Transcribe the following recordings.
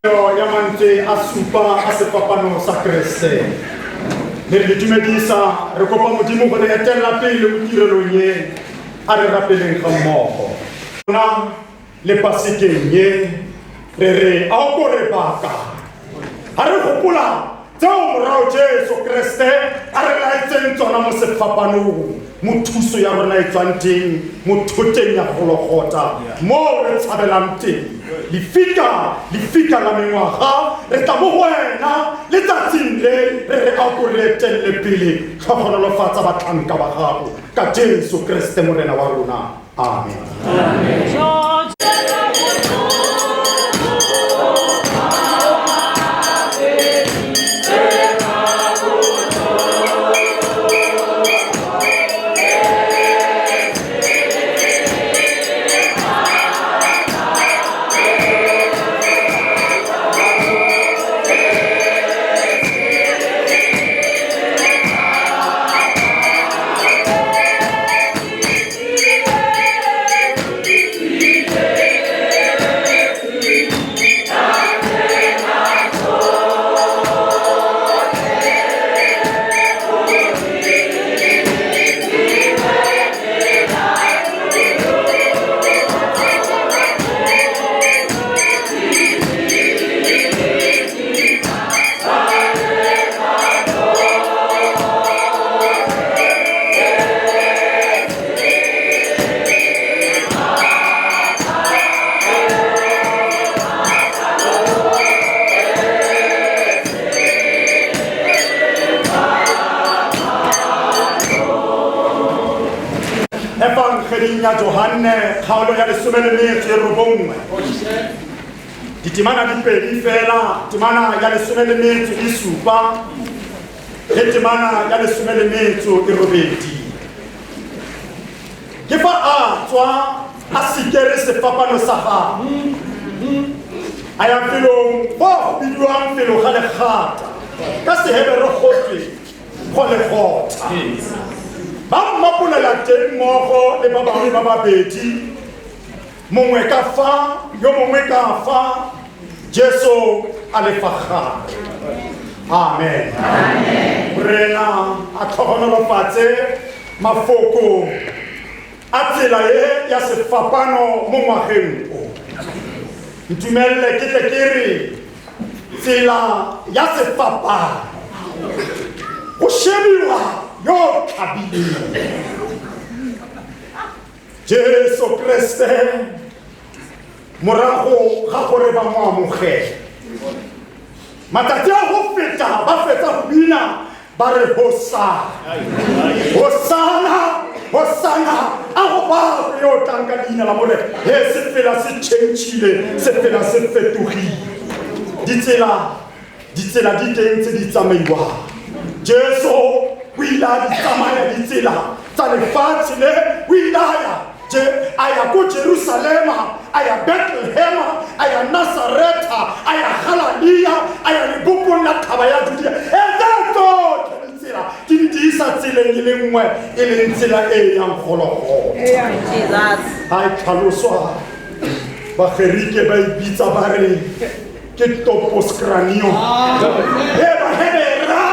Ya mantswe a supa a sefapano sa Kreste. Mme re le dumedisa, re kopa Modimo go re etelela pele mo tirelong ye, a re rapeleng ga mmogo. Rona le Pasekeng ye, re re a o ko re baka. Ha re gopola tseo morago Jesu Kreste a re laetseng tsona mo sefapanong, mo thuso ya rona e tswang teng, mo thoteng ya Gologota, mo re tshabelang teng. Lefika, lefika la mengwaga, re tla mo go wena letsatsing le, re re a ko re etelele pele, tlhogonolofatsa batlhanka ba gago ka Jesu Kreste Morena wa rona. Amen. Evangeleng ya Johanne kgaolo ya 18, ditemana di pedi fela, temana ya 17 le temana ya 18. Ke fa a tswa a sikere sefapano sa gagwe, a ya felong fo go bidiwang felo ga legata, ka Sehebere gotwe Golegotha. Ba mmapolela teng mmogo le ba bangwe ba babedi, mongwe ka fa, yo mongwe ka fa, Jesu a le fa gare. Amen. Morena a tlhogonolofatse mafoko a tsela e ya sefapano mo ngwageng o. Ntumelele ke tle ke re tsela ya sefapano go shebiwa yo tlhabileng Jesu Kreste morago ga gore ba mo amogele. Matsatsi a go feta ba fetsa go bina ba re Hosana, Hosana, Hosana, a go bakwe yo o tlang ka leina la Morena. He sefela se changile, sefela se fetogile. Ditsela, ditsela di teng tse di tsamaiwang. Jesu o ile a di tsamaya ditsela tsa lefatshe le, o ile a ya a ya ko Jerusalema, a ya Bethlehema, a ya Nasaretha, a ya Galilea, a ya lebopong la thaba ya Judea. E tse tsotlhe ditsela di ne di isa tseleng e le nngwe, e leng tsela e yang Gologotha. Ha e tlhaloswa, Bagerike ba e bitsa ba re ke topos kranio. He Bahebera,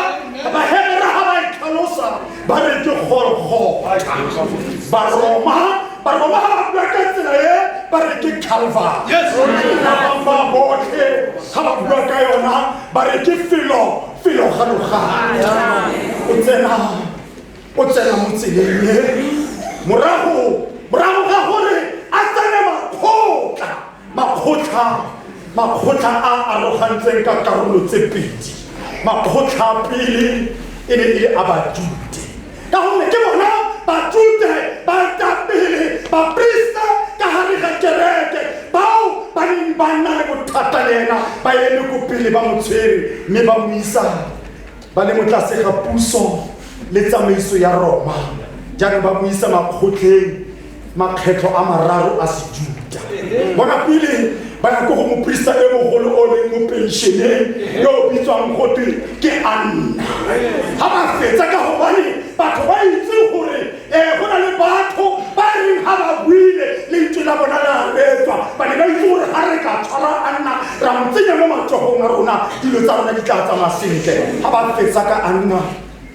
Bahebera ha ba e tlhalosa ba re ke Golgotha. Baroma, Baroma ha ba bua ka tsela e ba re ke Calvary. Ba bang ba botlhe ha ba bua ka yona ba re ke felo, felo ga logata. O tsena, o tsena mo tseleng e morago, morago ga gore a tsene makgotla, makgotla, makgotla a arogantseng ka karolo tse pedi. Makgotla a pele e ne e le a Bajude, ka gonne ke bona Bajude baetapele, baprista ka gare ga kereke bao ba neng ba nna le bothata le ena, ba eme ko pele ba mo tshwere mme ba mo isa ba le mo tlase ga puso le tsamaiso ya Roma. Jaanong ba mo isa makgotleng makgetlho a mararo a Sejuda. Bona pele ba ya ko go moprista e mogolo o leng mo penšeneng yo o bitswang gotwe ke Anna. Ha ba fetsa, ka gobane batho ba itse gore go na le batho ba e reng ha ba buile lentswe la bona la reetswa, ba ne ba itse gore ha re ka tshwara Anna ra ra ntsenya mo matsogong a rona, dilo tsa rona di tla tsamaya sentle. Ga ba fetsa ka Anna,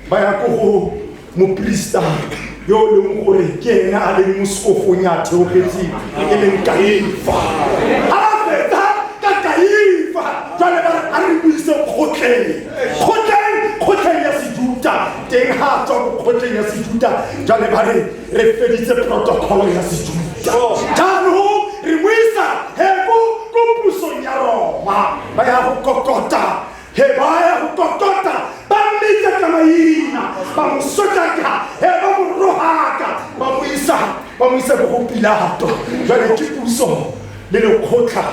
ba ya ko go moprista yo e leng gore ke ene a leng mo sekofong ya theogetseng, e leng Kaifa. Ga ba fetsa ka Kaifa, jwale ba re a re buise kgotleng ya Sejuta. Teng ha tswa ko kgotleng ya Sejuta, jwale ba re re feditse protocol ya Sejuta, jaanong re mo isa he ko pusong ya Roma. Ba ya go kokota, he ba ya go kokota, ba mmitsa ka maina, ba mo sotlaka, he ba mo rohaka, ba mo isa ko go Pilato. Jwale ke puso le lekgotla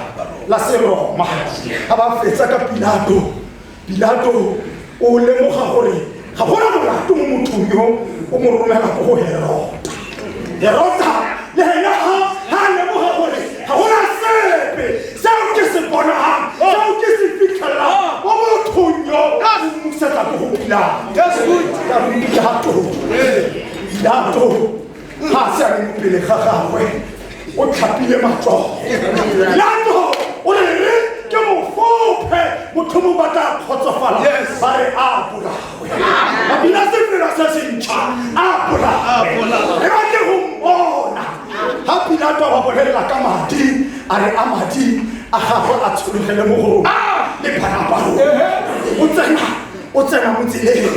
la Seroma. Ga ba fetsa ka Pilato, Pilato o lemoga gore ga gona molato mo mothong yo, o mo romela ko go Herota. Herota le ena ha lemoga gore ga gona sepe seo ke se bonang, seo ke se fitlhelang mo mothong yo, o mmusetsa ko go Pilato. Ka Pilato ga se a le mo pele ga gagwe, o tlhapile matsogo. Pilato o re re ke mofophe, motho mo ba tla kgotsofala, ba re a bolawe. Ba bina sefela se se ntšha, a bolawe, re batle go mmona. Ga Pilato a ba bolelela ka madi, a re a madi a gagwe a tshologele mo go rona le bana ba rona. O tsena mo tseleng,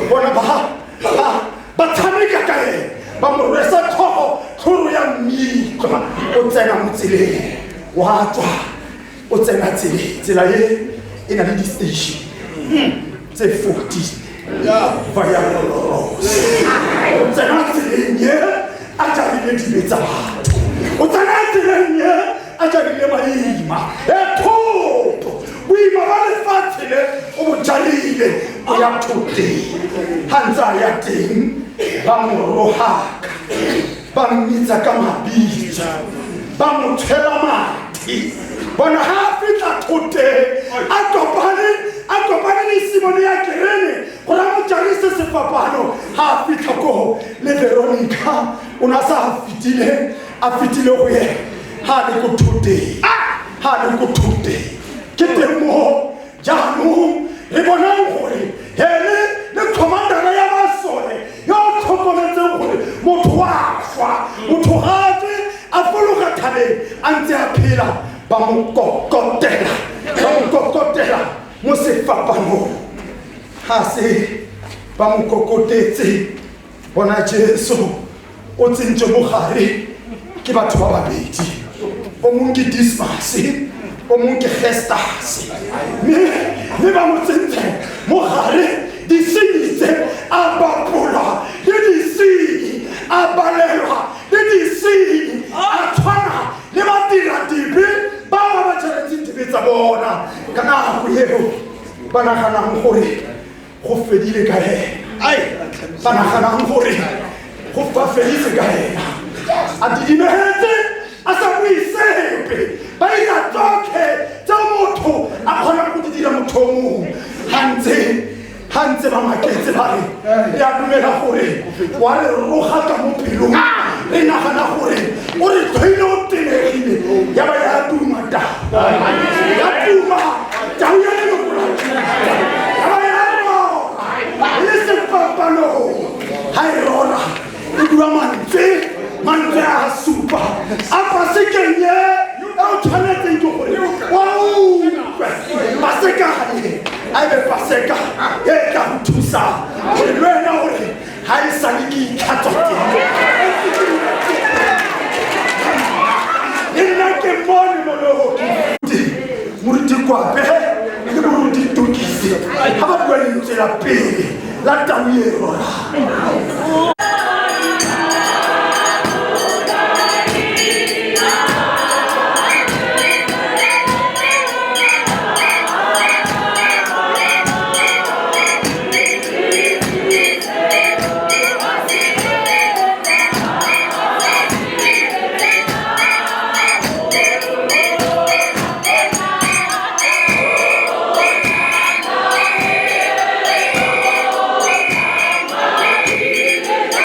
bona ba tshameka ka ene, ba mo rwesa tlhogo tlhoro ya mmitlwa. O tsena mo tseleng, wa tswa, o tsena tseleng. Tsela e e na le di-station tse 14 via Dolorosa. O tsena tseleng e a jarile dibe tsa batho, o tsena tseleng e a jarile maima e thoto, boima ba lefatshe le o bo jarile. O ya thoteng, ga ntse a ya teng ba mo rohaka, ba mmitsa ka mabitso, ba mo tshwela mathe. Bona ha a fitlha thoteng, a kopane le Simone ya Kerene gore a mo jarise sefapano. Ha a fitlha ko le Veronica, o ne a sa a fetile go yena. Ha a le ko thoteng, ha a le ko thoteng, ke teng mo jaanong re bonang gore ene le commandara ya masole yo o tlhokometseng gore motho wa swa, motho ga tswe a fologa thabeng a ntse a phela, ba mo kokotela, ba mo kokotela mo sefapanong. Ga se ba mo kokotetse, bona Jesu o tsentswe mogare ke batho ba babedi, o mongwe ke Dismas, o mongwe ke Gestase, mme ba mo tsentse mogare. Disenyi tse a bapola le disenyi, a balelwa le disenyi, a tshwana le badiradibe ba ba tshwanetseng dibe tsa bona. Ka nako eo ba naganang gore go fedile ka ena, ba naganang gore go ba feditse ka ena, a didimetse a sa bue sepe, ba ira tsotlhe tse motho a kgonang go di dira motho o mongwe. Ga ntse ba maketse, ba re re a dumela gore wa re roga ka mo pelong, re nagana gore o re tlhoile, o tenegile. Ya ba ya tuma tau, ya tuma tau ya leloko la Juda, ya ba ya rora e le sefapanong. Ha e rora e bua mantswe a supa a pasekeng e o tshwanetseng ke gore wa utlwe. Paseka e a ebe paseka e tla go thusa gore le wena gore ga e sale ke itlhatswa teng, le nna ke mone moloki. Moruti Kwape le moruti Tokise ga ba bua lentswe la pele la tau e rorang. Thank you.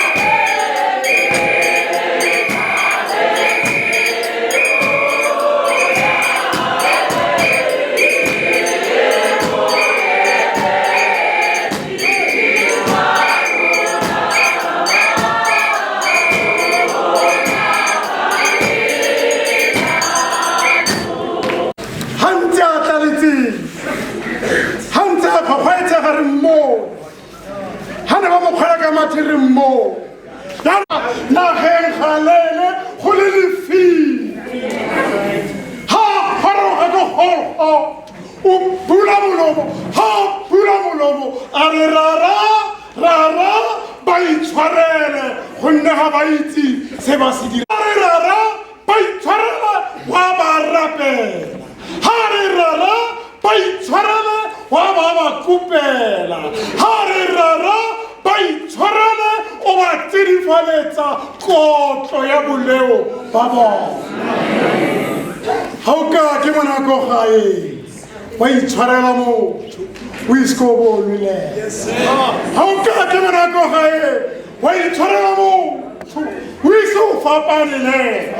kgokgwaetsega re mmone, ga ne ba mo kgwela ka mathe re mmone. Nageng galele go le lefile, ga goroga ke golgo o bula molomo, ga bula molomo a re rara rara ba itshwarele, gonne ga ba itse se ba se dira. A re rara ba itshwarele, wa ba rapela. Ha re rara ba itshwarele, wa ba ba kopela. Ha re rara ba itshwarele, o ba tsidifaletsa kotlo ya boleo ba bona. Ga o ka ke monako gae wa itshwarela motho o ise ko bo o lwelele. Ga o ka ke monako gae wa itshwarela motho o ise o fapane le ene.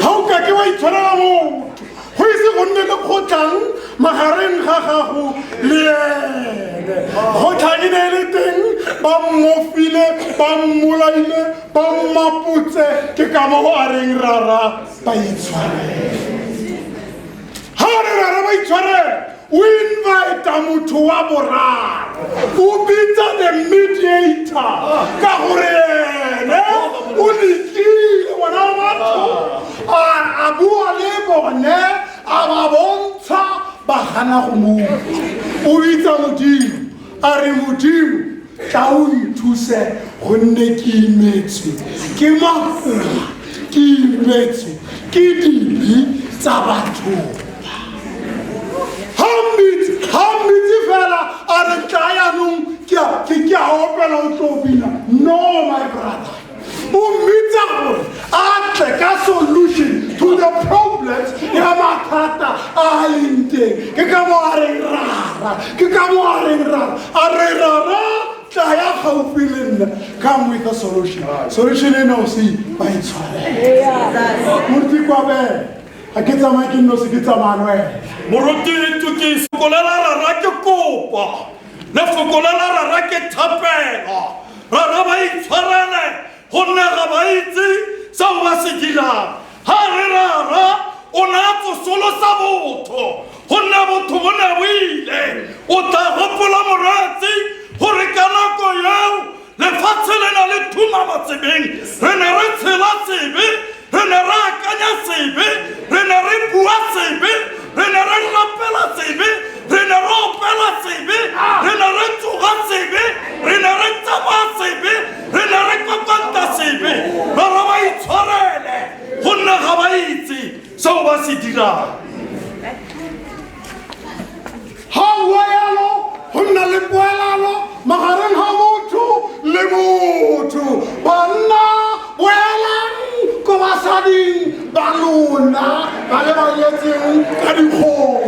Ga o ka ke wa itshwarela motho go ise go nne le kgotlang magareng ga gago le ene. Kgotlhang e ne e le teng, ba mmofile, ba mmolaile, ba mmapotse, ke ka moo a reng rara ba itshwarele. Ga re rara ba itshwarele, o invita motho wa boraro, o bitsa the mediator, ka gore ene o lekile bona batho, a bua le bone, a ba bontsha, ba gana go mo utlwa. O bitsa Modimo, a re Modimo tla o nthuse, gonne ke imetswe ke makoa, ke imetswe ke dibe tsa batho. Ha mmitse fela a re tla yanong ke a opela o tlo bina. No, my brother, o mmitsa gore a tle ka solution to the problems ya mathata a leng teng. Ke ka mo a reng rara, ke ka mo a reng rara, a re rara tla ya gaufi le nna, come with a solution. Solution e no se ba itshwarele. Moruti Kwabela, ga ke tsamaye ke nnosi, ke tsamaya le wena. Moruti Tukiso, lefoko la rara ke kopo, lefoko la rara ke thapelo. Rara ba itshwarele, gonne ga ba itse seo ba se dirang. Ha re rara o ne a tsosolosa botho, gonne botho bo ne bo ile. O tla gopola moratsi gore ka nako eo lefatshe le na le thuma matsebeng, re ne re tshela sebe, re ne re akanya sebe, re ne re bua sebe, re ne re rapela sebe, re ne re opela sebe, re ne re tsoga sebe, re ne re tsamaya sebe, re ne re kokota sebe. Rara ba itshwarele, gonne ga ba itse seo ba se dirang. Ha bua yalo, go nna le poelano magareng ga motho le motho. Banna boelang ko basading ba lona ba le ba nyetseng ka dikgomo.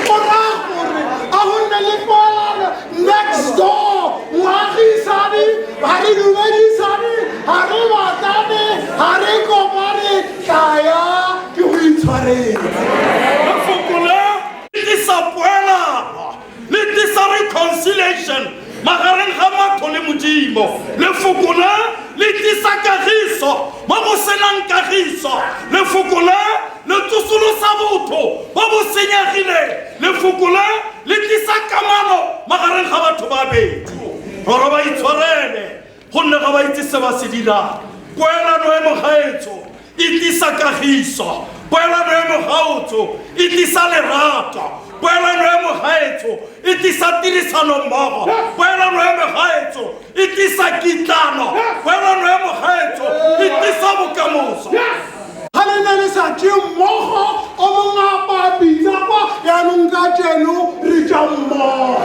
O raya gore a go nne le poelano next door, moagisane ga re dumedisane, ga re batlane, ga re kopane, tlaya ke go itshwaretse. Lefoko le tlisa poelano, le tlisa reconciliation magareng ga batho le Modimo. Lefoko le le tlisa kagiso mo go senang kagiso. Lefoko le le tsosolosa botho bo bo senyegileng. Lefoko le le tlisa kamano magareng ga batho ba bedi. Rora ba itshwarele, gonne ga ba itse se ba se dirang. Poelano e mogaetso e tlisa kagiso, poelano e mogaotso e tlisa lerato, poelano e mogaetso e tlisa tirisanommogo, poelano e mogaetso e tlisa kitlano, poelano e mogaetso e tlisa bokamoso. Ga le ne le sa je mmogo, o mongwe a pa bitsa kwa, yaanong ka jeno re ja mmogo.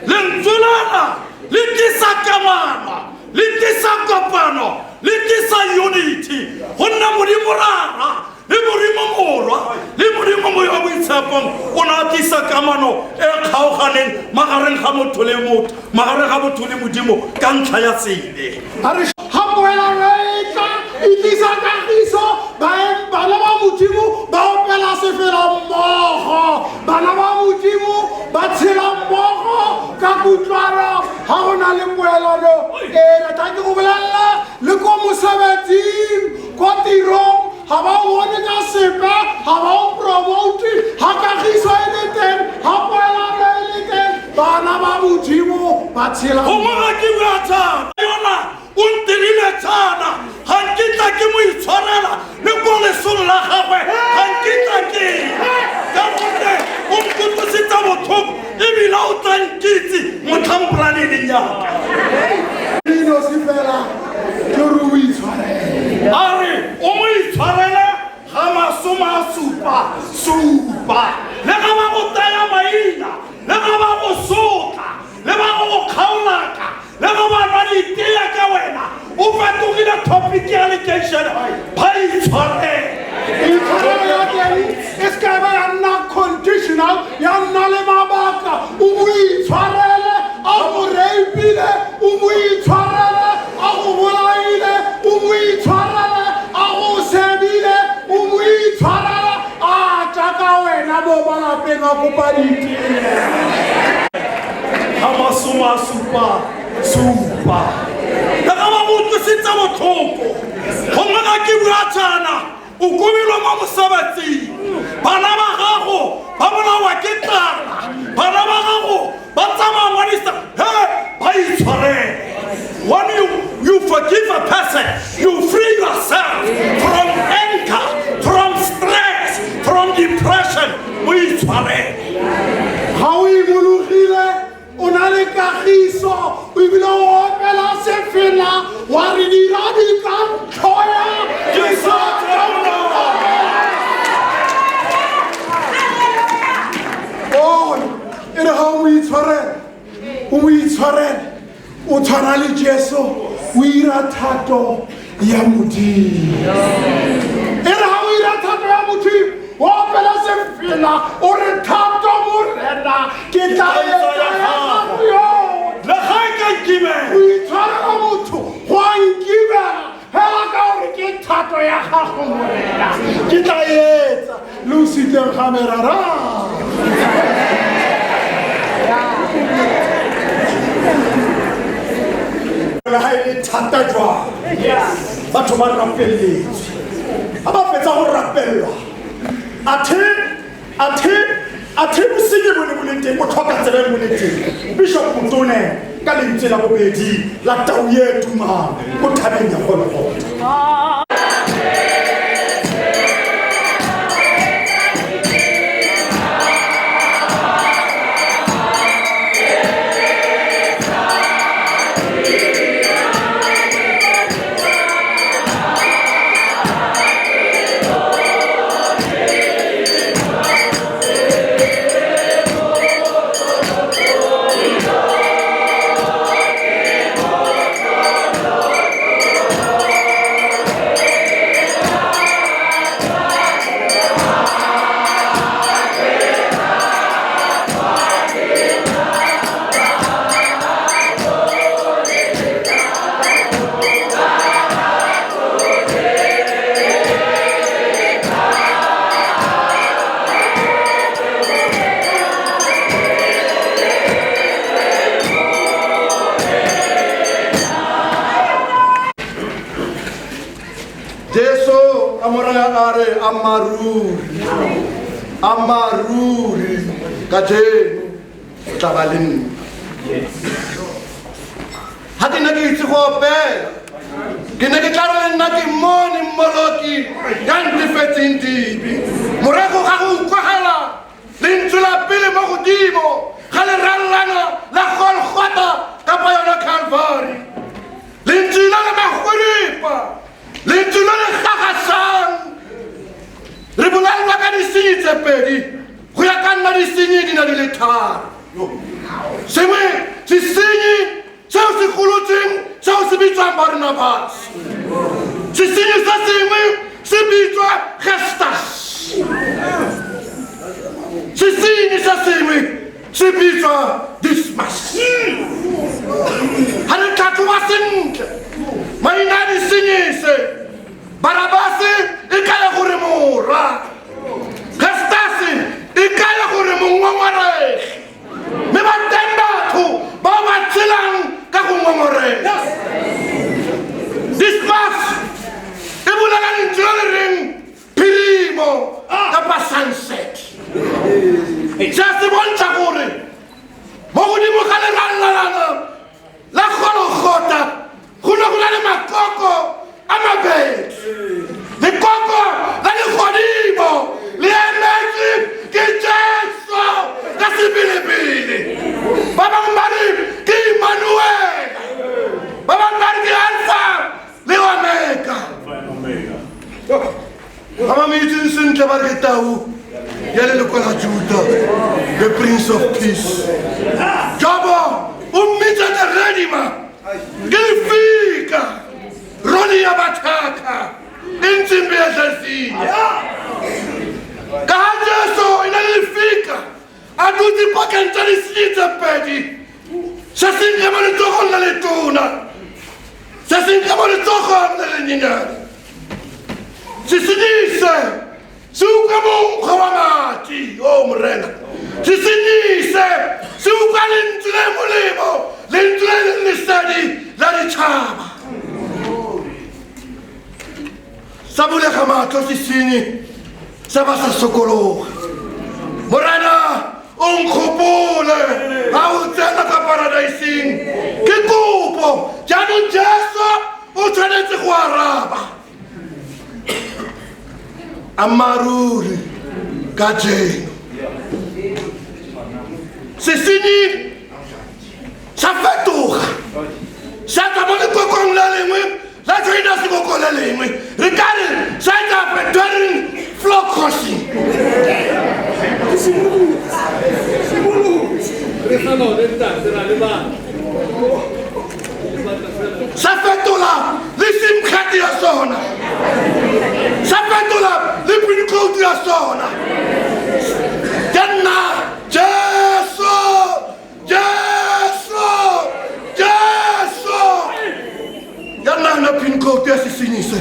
Lentswe lena le tlisa kamano, le tlisa kopano, le tlisa unity. Gonne Modimo Rara le Modimo Morwa le Modimo Moya o Boitshepong o ne a tlisa kamano e kgaoganeng magareng ga motho le motho, magareng ga motho le Modimo ka ntlha ya sebe. A re ga poelano e tla e tlisa kagiso, bana ba Modimo ba opela sefela mmogo, bana ba Modimo ba tshela mmogo ka kutlwano. Ga go na le poelano e, re tla ke go bolelela le ba tshela. Gongwe ga ke bua jaana yona o ntirile jaana, ga nkitla ke mo itshwarela le ko lesong la gagwe, ga nkitla ke ka gonne o nkutlwisitse botlhoko ebile o tla nkitse motlhang polane e leng yaka. Inosi fela ke gore o itshwarele. A re o mo itshwarele ga 77, le ga ba go taya maina, le ga ba go sotla, le ba go kgaolaka, le ga ba nwa ditee ka wena, o fetogile topic ya lekeišene, ba itshwarele. Itshwarelo ya teng e se ka ba ya nna conditional, ya nna le mabaka. O mo itshwarele a go rapeile, o mo itshwarele a go bolaile, o mo itshwarele a go sebile, o mo itshwarele a tša ka wena mo malapeng a kopa ditee. Ga 77, le ga ba go utlwisitse botlhoko, gongwe ga ke bua jaana o kobilwe mo mosebetsing, bana ba gago ba bolawa ke tlala, bana ba gago ba tsamaya mo he ba itshwarele. When you forgive a person, you free yourself from anger, from stress, from depression. O itshwarele. Ga o imologile, o na le kagiso, ebile o opela sefela wa re dira di ka ntlhoya ke sa tsona. Bona e re ga o mo itshwarele, o mo itshwarele, o tshwana le Jesu, o ira thato ya Modimo. E re ga o ira thato ya Modimo, o opela sefela o re thato Morena ke tla etsa ya gago yotlhe. Le ga e ka nkimela. O itshwarela motho go a nkimela fela ka gore ke thato ya gago Morena, ke tla etsa le o siteng ga merara. Le ga e le thata jwang, batho ba rapelletswe, ga ba fetsa go rapellwa, athe bosenyi bo ne bo le teng, bo tlhoka tsebe bo le teng. Bishop Motone ka lentswe la bobedi la tau e tumang ko thabeng ya Golgotha. Jesu a mo raya a re, ammaruri, ammaruri, kajeno o tla ba le nna. Ha ke ne ke itse go opela, ke ne ke tla re le nna ke mmone Mmoloki ya ntefetseng dibe. Morago ga go utlwagala lentswe la pele mo godimo ga lerallana la Golgotha kapa yona Calvary, lentswe la le magoripa, lentswe le le gagasang. Re bolellwa ka disenyi tse pedi, go ya ka nna disenyi di na di le tharo. Sengwe sesenyi seo se golotseng seo se bitswang Barnabas, sesenyi se sengwe se bitswa Gestas, sesenyi se sengwe se bitswa Dismas. Ha re tlhatlhoba sentle maina a disenyi se, Barabas e kaya gore morwa, Gestas e kaya gore mongongoregi, mme ba teng batho ba ba tshelang ka go ngongorega. Dismas e bolela lentswe le le reng phirimo kapa sunset. Se se bontsha gore mo godimo ga lerallalana emetse lekoko la legodimo le emetse ke Jesu ka sebelebele. Ba bangwe ba re ke Emmanuel, ba bangwe ba re ke Alpha le Omega. Ba ba mo itseng sentle ba re ke tau ya leloko la Juda, the Prince of Peace. Jobo o mmitsa the Redeemer, ke lefika roli ya bathaka e ntseng beetlesile. Ka ga Jesu e na le lefika a dutse pakeng tsa disenyi tse pedi, se seng ka mo letsogong le letona, se seng ka mo letsogong le lenyenyane. Sesenyi se se utlwa monkgo wa madi o Morena, sesenyi se se utlwa lentswe le molemo, lentswe le leng lesedi la ditšhaba. Sa bulega matlho sesenyi sa ba sa sokologa. Morena o nkgopole ga o tsena ka paradaiseng, ke kopo. Jaanong Jesu o tshwanetse go araba. Ammaaruri ka jeno sesenyi sa fetoga, sa tswa mo lekokong le lengwe la joina sekoko le lengwe, re ka re sa etsa during floor crossing. Sa fetola le sim card ya sona, sa fetola le pin code ya sona. Ke nna Jesu, Jesu, Jesu. Ya nna yona pin code ya sesenyi se.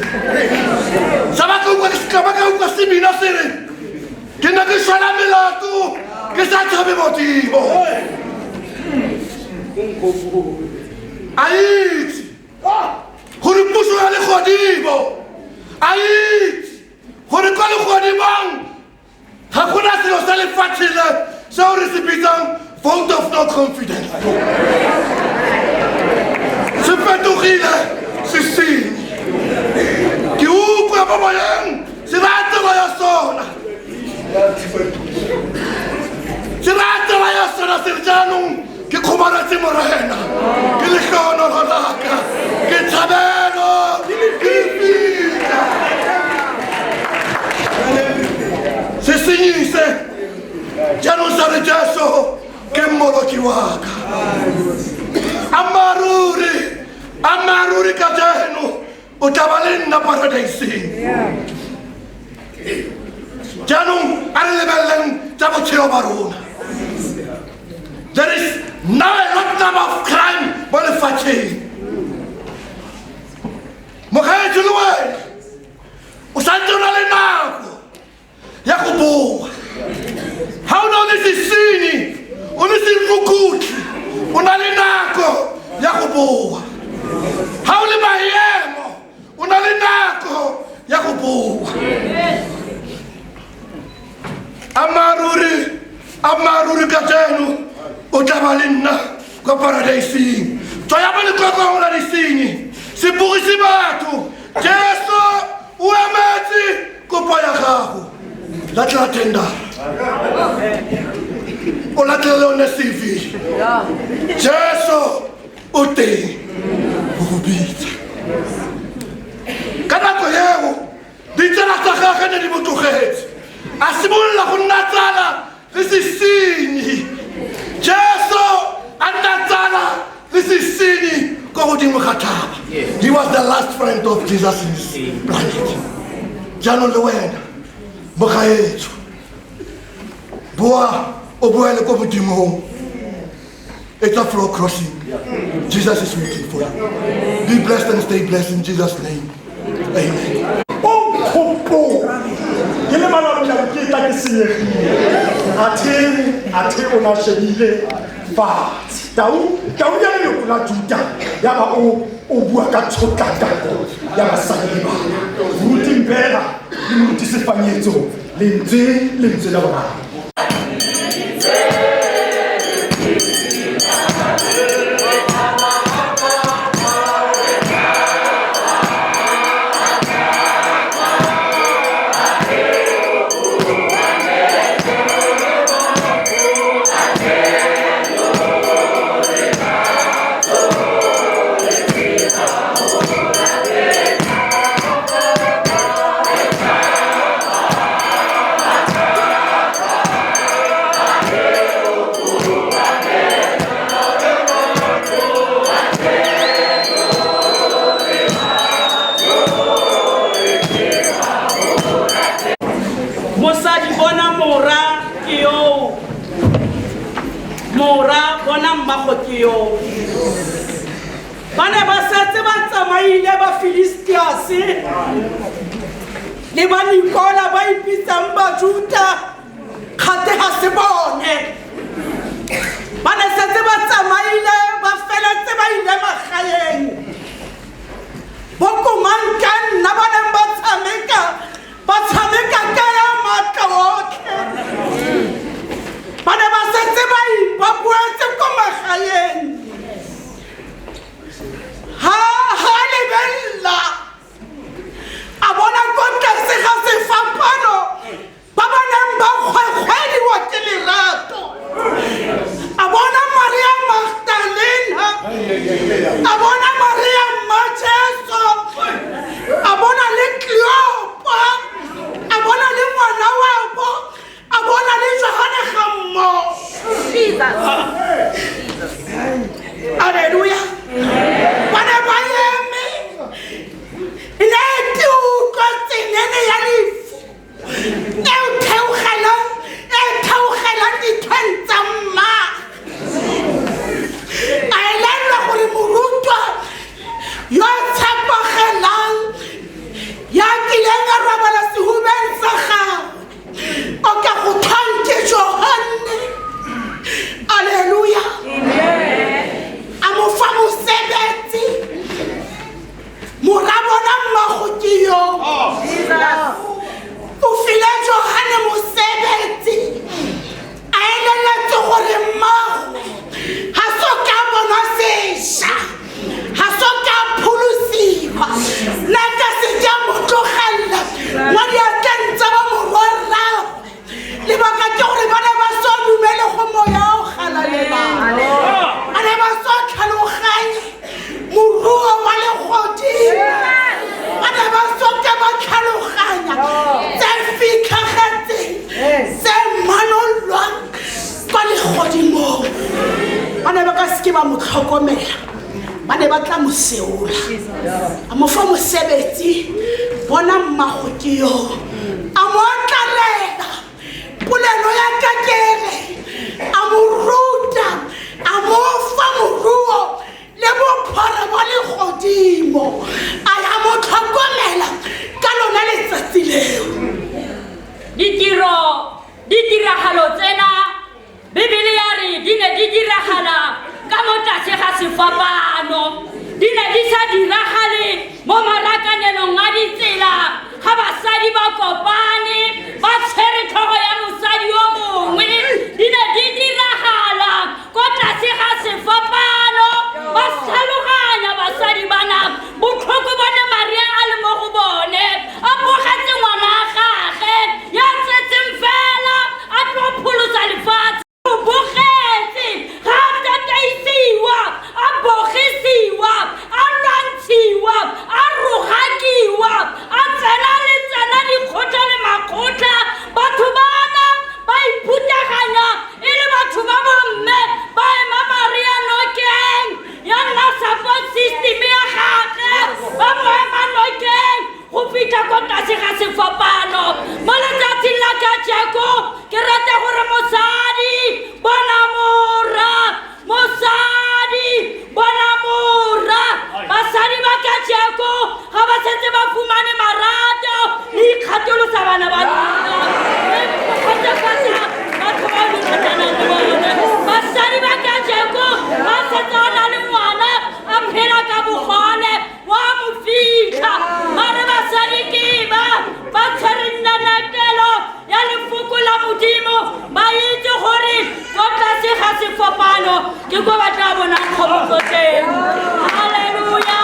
Sa ba ka utlwa ke ba ka utlwa se bina se re, ke nna ke shwela melato ke sa tshabe Modimo. A itse gore puso ya legodimo, a itse gore kwa legodimong ga gona selo sa lefatshe le seo re se bitsang vote of no confidence. Se fetogile sesenyi. Ke utlwa mo moyeng se raya tsela ya sona, se raya tsela ya sona se re jaanong ke kgomaretse Morena, ke lehlohonolo la ka, ke tshabelo, ke lefika. Sesenyi se jaanong sa re Jesu ke mmoloki wa ka. Ammaaruri, ammaaruri ka jeno o tla ba le nna paradaiseng. Jaanong a re lebeleleng tsa botshelo ba rona. There is now a lot number of crime mo lefatsheng. Mogaetsho le wena o santse o na le nako ya go boa. Ha o ne o le sesenyi, o le serukutlhi, o na le nako ya go boa. Ha o le maemo, o na le nako ya go boa. Ammaaruri, ammaaruri ka jeno o tla ba le nna kwa paradaiseng. Tswaya mo lekokong la disenyi, se bogise batho. Jesu o emetse kopo ya gago. Latela tendara, o latele le one CV. Jesu o teng go go bitsa. Ka nako eo ditsala tsa gagwe ne di mo tlogetse, a simolola go nna tsala le sesenyi. Jesu a nna tsala le sesenyi ko godimo ga thaba. He was the last friend of Jesus in this planet. Jaanong le wena mogaetsho, boa o boele ko Modimong. It's a floor crossing. Jesus is waiting for you. Be blessed and stay blessed in Jesus' name. Amen. O nkgopole ke le malabonyana ke tla ke senyegile, athe athe o na shebile fatshe. Tau, tau ya leloko la Juda, ya ba o o bua ka tshotlakako ya basadi le bana. Moruti Mpela le moruti Sefanyetso, lentswe lentswe la boraro. ke yo. Ba ne ba setse ba tsamaile ba Filistiase le ba Nikola ba ipitsang Bajuta, kgate ga se bone. Ba ne setse ba tsamaile, ba feletse ba ile magaeng. Bo komang ka nna ba neng ba tshameka, ba tshameka ka ya maatla otlhe. Ba ne ba setse ba ba boetse ko magaeng. Ha ha lebella a bona ko tlase ga sefapano ba ba neng ba kgwekgwediwa ke lerato. A bona Maria Magdalena, a bona Maria mma Jesu, a bona le Cleopa, a bona le ngwana wabo, a bona le Johane ga mmogo. Alleluia. Ba ne ba eme, e ne ke utlwa tsenene ya lefu e theogelang, e theogelang dithweng tsa mmagwe. A elelwa gore morutwa yo a tshepagelang, ya kileng a robala sehubeng sa gagwe, o ka go thwang ke Johanne. Alleluia. A mo fa mosebetsi, mora bona mmago ke yo. O file Johane mosebetsi, a eleletse gore mmagwe ga so ka bona sešwa, ga so ka pholosiwa. Nna ka se ke a mo tlogelela mo diatleng tsa ba morwarragwe. Lebaka ke gore ba ne ba so dumele go moya o galalelang, ba ne ba so tlhaloganye moruo wa legodimo, ba ne ba so ke ba tlhaloganya tse fitlhagetseng, tse manololwang kwa legodimong. Ba ne ba ka seke ba mo tlhokomela, ba ne ba tla mo seola. A mo fa mosebetsi, bona mmago ke yo. A mo otlalela polelo ya kakere, a mo ruta, a mo fa moruo le bophara ba legodimo, a ya mo tlhokomela ka lona letsatsi leo. Ditiro, ditiragalo tsena Bibele ya re di ne di diragala ka mo tlase ga sefapano, di ne di sa diragale mo marakanelong a ditsela ga basadi ba kopane ba tshwere tlhogo ya mosadi yo mongwe. Di ne di diragala ko tlase ga sefapano, ba tlhaloganya basadi bana botlhoko bone Maria a le mo go bone, a bogetse ngwana a gage ya tsetseng fela a tlo pholosa lefatshe. O bogetse ga a tataisiwa, a bogisiwa, a lwantshiwa, a rogakiwa, a tsena le tsena dikgotla le makgotla. Batho bana ba iphutaganya e le batho ba bomme, ba ema Maria nokeng, ya nna support system ya gagwe, ba mo ema nokeng go fitlha ko tlase ga sefapano. Mo letsatsing la kajeko ke rata gore mosadi bona mora, mosadi bona mora. Basadi ba kajeko ga ba setse ba fumane marato le ikgatolosa bana ba lona, le kgotsofatsa batho ba le ratanang le bone. Basadi ba kajeko ba setse a na le ngwana a phela ka bogole, wa mo fitlha. Mare basadi ke ba ba tshwere nnanetelo ya lefoko la Modimo, ba itse gore ko tlase ga sefapano ke ko ba tla bonang kgomotso teng. Halleluja,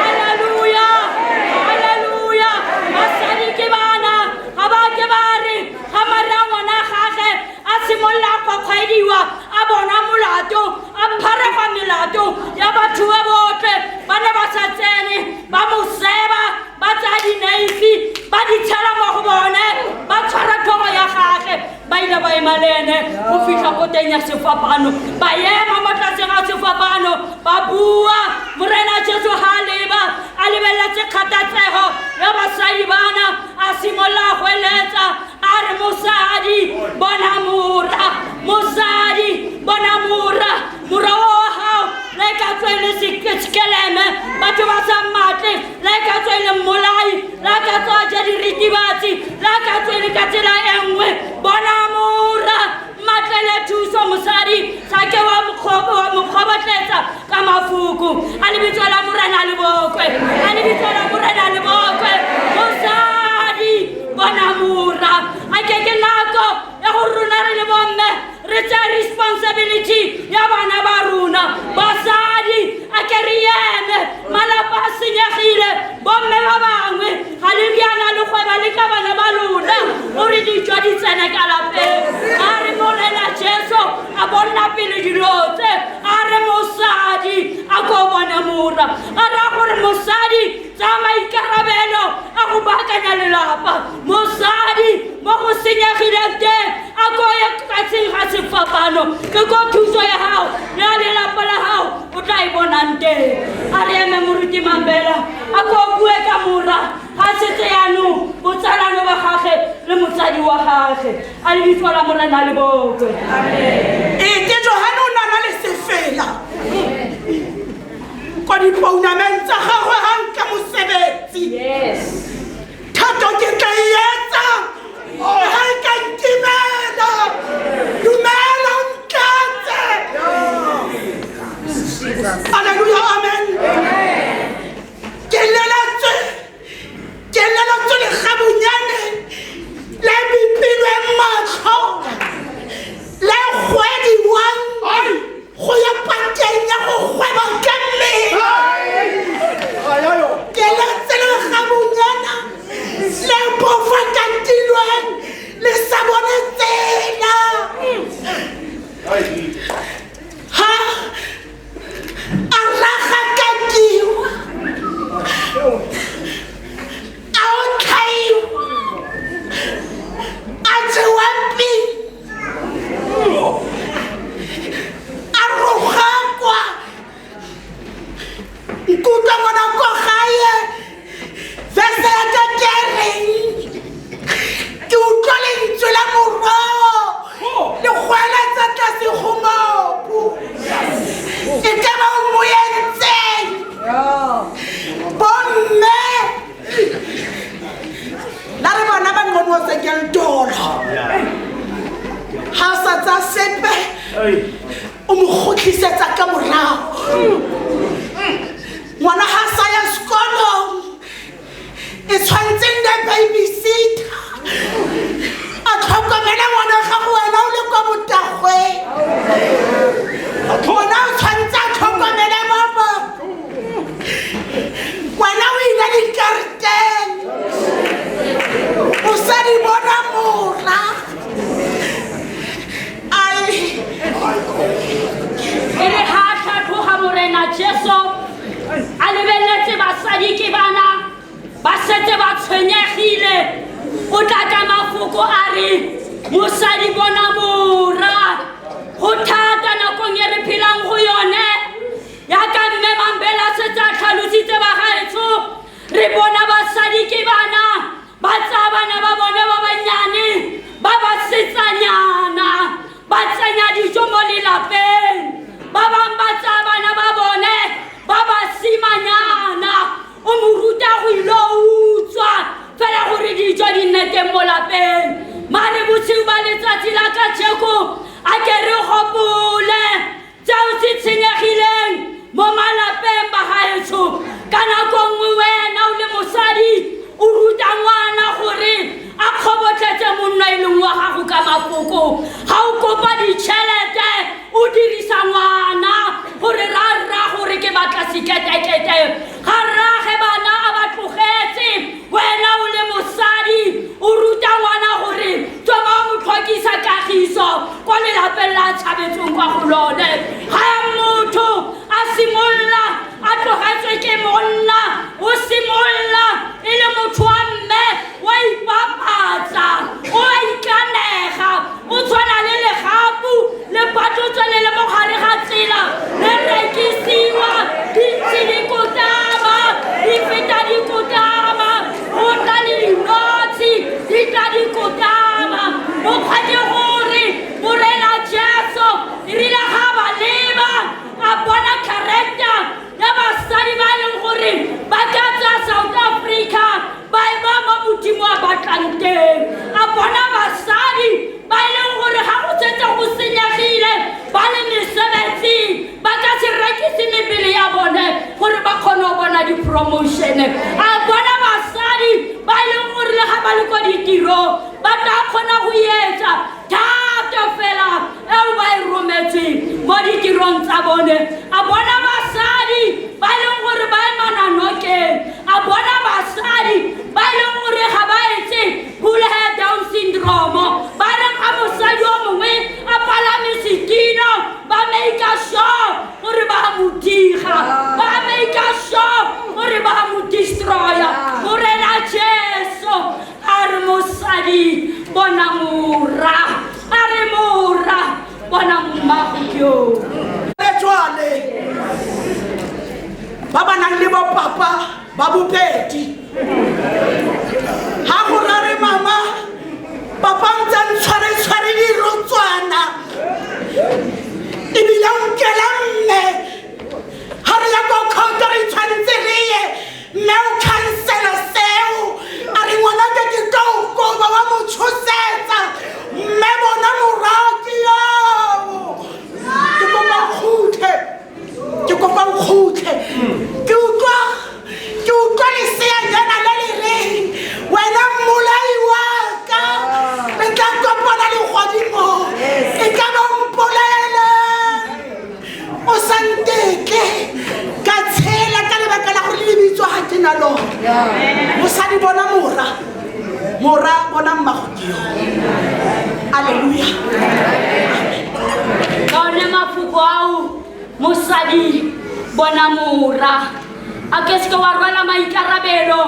halleluja, halleluja. Basadi ke bana ga ba ke ba re ga mare a ngwana gage a simolola a kgwakgwaediwa, a bona molato, a pharega melato ya batho ba botlhe, ba ne ba sa tsene, ba mo seba, ba tsaya dinaifi ba di tshela mo go bone, ba tshwara tlhogo ya gage, ba ile ba ema le ene go fitlha ko teng ya sefapano. Ba ema mo tlase ga sefapano, ba bua. Morena Jesu ga a leba, a lebeletse kgathatsego ya basadi bana, a simolola a goeletsa a re, mosadi bona mora, mosadi bona mora, mora o Batho ba sa mmatle, la e ka tswa e le mmolai, la ka tswa a ja diritibatsi, la ka tswa e le ka tsela e nngwe. Bona mora, mmatlele thuso mosadi, sa ke wa mo kgobotletsa ka mafoko. A lebitso la Morena le bokwe, a lebitso la Morena le bokwe. Mosadi, bona mora. A ke ke nako ya gore rona re le bomme re tseye responsibility ya bana ba rona. Basadi, a ke re eme, malapa a senyegile, bomme ba bangwe ga le riana le gweba le ka bana ba lona gore dijo di tsene ka lapeng. A re Morena Jesu a bonna pele dilo tse, a re mosadi a ko bone mora. A raya gore mosadi tsaya maikarabelo a go baakanya lelapa. Mosadi mo go senyegileng teng a ko ye tlatseng ga sefapano, ke ko thuso ya gago le ya lelapa la gago o tla e bonang teng. A re eme moruti Mambela a ko bue ka mora ga setse yaanong botsalano ba gage le motsadi wa gage. A lebitso la Morena le bokwe. Ee, ke Johane o nana le sefela kwa dipounameng tsa gagwe ga nka mosebetsi. Thato ke tla e etsa ga e ka ntimela. Dumela o ntlatse. Alleluia, amen. Ke leletswe legabunyane le bipilweng matlho le kgwediwang go ya pakeng ya go gweba ka mmele. Ke letse legabunyana le bofakatilweng le sa bone tsela. Ha a ragakakiwa, a otlhaiwa, a jewa pele, a rogakwa. Nkutlwa ngwana ko gae, verse ya ka ke reng? Ke utlwa lentswe la moroo le goeletsa tlase go mobu. E ka ba o mo entseng? Bomme la re bana ba nqonotse ke letolo, ha o sa tsaya sepe o mo kgotlisetsa ka morago. Ngwana ha sa ya sekolong e tshwanetse nne babysitter, a tlhokomele ngwana gago wena o le kwa botagweng. Ngwana o tshwanetse a tlhokomele ba bangwe, wena o ile dikareteng o sa di bona mora. Ai, E re ha a tlhatloga Morena Jesu a lebeletse basadi ke bana ba setse ba tshwenyegile, o tla ka mafoko a re mosadi bona mora. Go thata nakong e re phelang go yone, yaka mme Mambela setse a tlhalositse bagaetsho, re bona basadi ke bana ba tsaya bana ba bone ba bannyane ba basetsanyana ba tsenya dijo mo lelapeng, ba bangwe ba tsaya bana ba bone ba basimanyana o mo ruta go ile utswa fela gore dijo di nne teng mo lapeng. Mare bosigo ba letsatsi la kajeko a ke re gopole tseo se tshenyegileng mo malapeng bagaetsho. Ka nako nngwe wena o le mosadi o ruta ngwana gore a kgobotletse monna e leng wa gago ka mafoko. Ga o kopa ditšhelete o dirisa ngwana gore ra rra gore ke batla seketekete, ga rrage bana a ba tlogetse, wena o le mosadi o ruta ngwana gore tsoma o mo tlhokisa kagiso kwa lelapeng la tshabetsong kwa go lone. Ga motho a simolola a tlogetswe ke monna, o simolola gore ba ka tswa South Africa ba e ba mo Modimo a batlang teng. A bona basadi ba e leng gore ga go setse go senyegile ba le mesebetsing ba ka se rekise mebele ya bone gore ba kgone go bona di-promotion. A bona basadi ba e leng gore le ga ba le ko ditirong ba tla kgona go etsa thato fela eo ba e rometseng mo ditirong tsa bone. A bona basadi ba e leng gore ba emana nokeng. A bona basadi ba e leng gore ga ba etse pull hair down syndrome. Ba reng ga mosadi o mongwe a palame setino ba make sure gore ba mo diga, ba make sure gore ba mo destroya. Morena Jesu a re mosadi bona mora, a re mora bona mmago ke yo. Jwale ba ba nang le bopapa ba bobedi ha go rare mama papa ntse a ntshware-tshware dirotswana ebile o nkela mme ga re ya ko court re tshwanetse re ye mme o cancela seo a re ngwana ke ke tlo o koba wa mo tshosetsa mme bona moraki eo ke kopa o kgutle ke kopa o kgutle ke utlwa leseanyana le le reng wena mmolai wa ka re tla kopana legodimong e ka ba mpolaela o sa ntetle ka tshela ka lebaka la gore le lebitso ga ke na lona. Mosadi bona mora, mora bona mmago ke yo. Alleluia. Ka one mafoko ao mosadi bona mora a ke seke wa rwala maikarabelo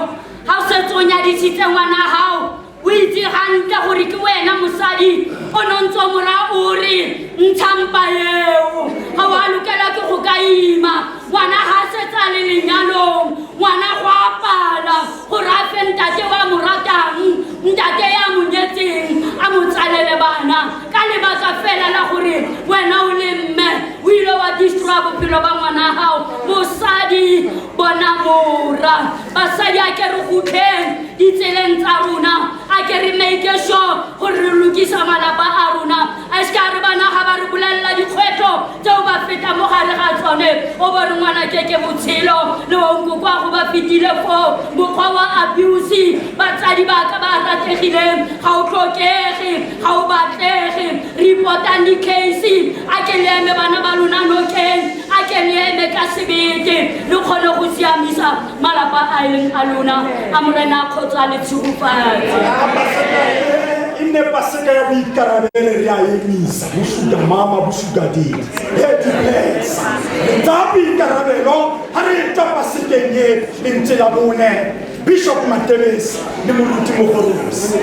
ga o setse o nyadisitse ngwana gago o itse gantle gore ke wena mosadi o ne ntse o mora o re ntsha mpa eo ga wa lokela ke go ka ima ngwana ga a setse a le lenyalong ngwana go apala gore a fe ntate wa mo ratang ntate ya mo nyetseng a mo tsalele bana ka lebaka fela la gore wena o le mme o ile wa destroya bophelo ba ngwana gago. Mosadi bona mora. Basadi a ke re kgutleng ditseleng tsa rona, a ke re make sure gore re lokisa malapa a rona. A se ka re bana ga ba re bolelela dikgwetlho tseo ba feta mo gare ga tsone o bo re ngwana ke ke botshelo le bonkoko a go ba fetile foo mokgwa wa abuse batsadi ba ka ba rategileng ga o tlhokege ga o batlege. Reportang di-case a ke le eme bana ba lona nokeng, a ke le eme ka sebete le kgone go siamisa malapa a e leng a lona. A Morena a kgotsa le tshegofatse. E nne paseka ya boikarabelo re a emisa bosuga mama bosuga didi e dipesa tsa boikarabelo ha re tswa pasekeng e lentswe la bone Bishop Matebesi le Moruti Mogorosi.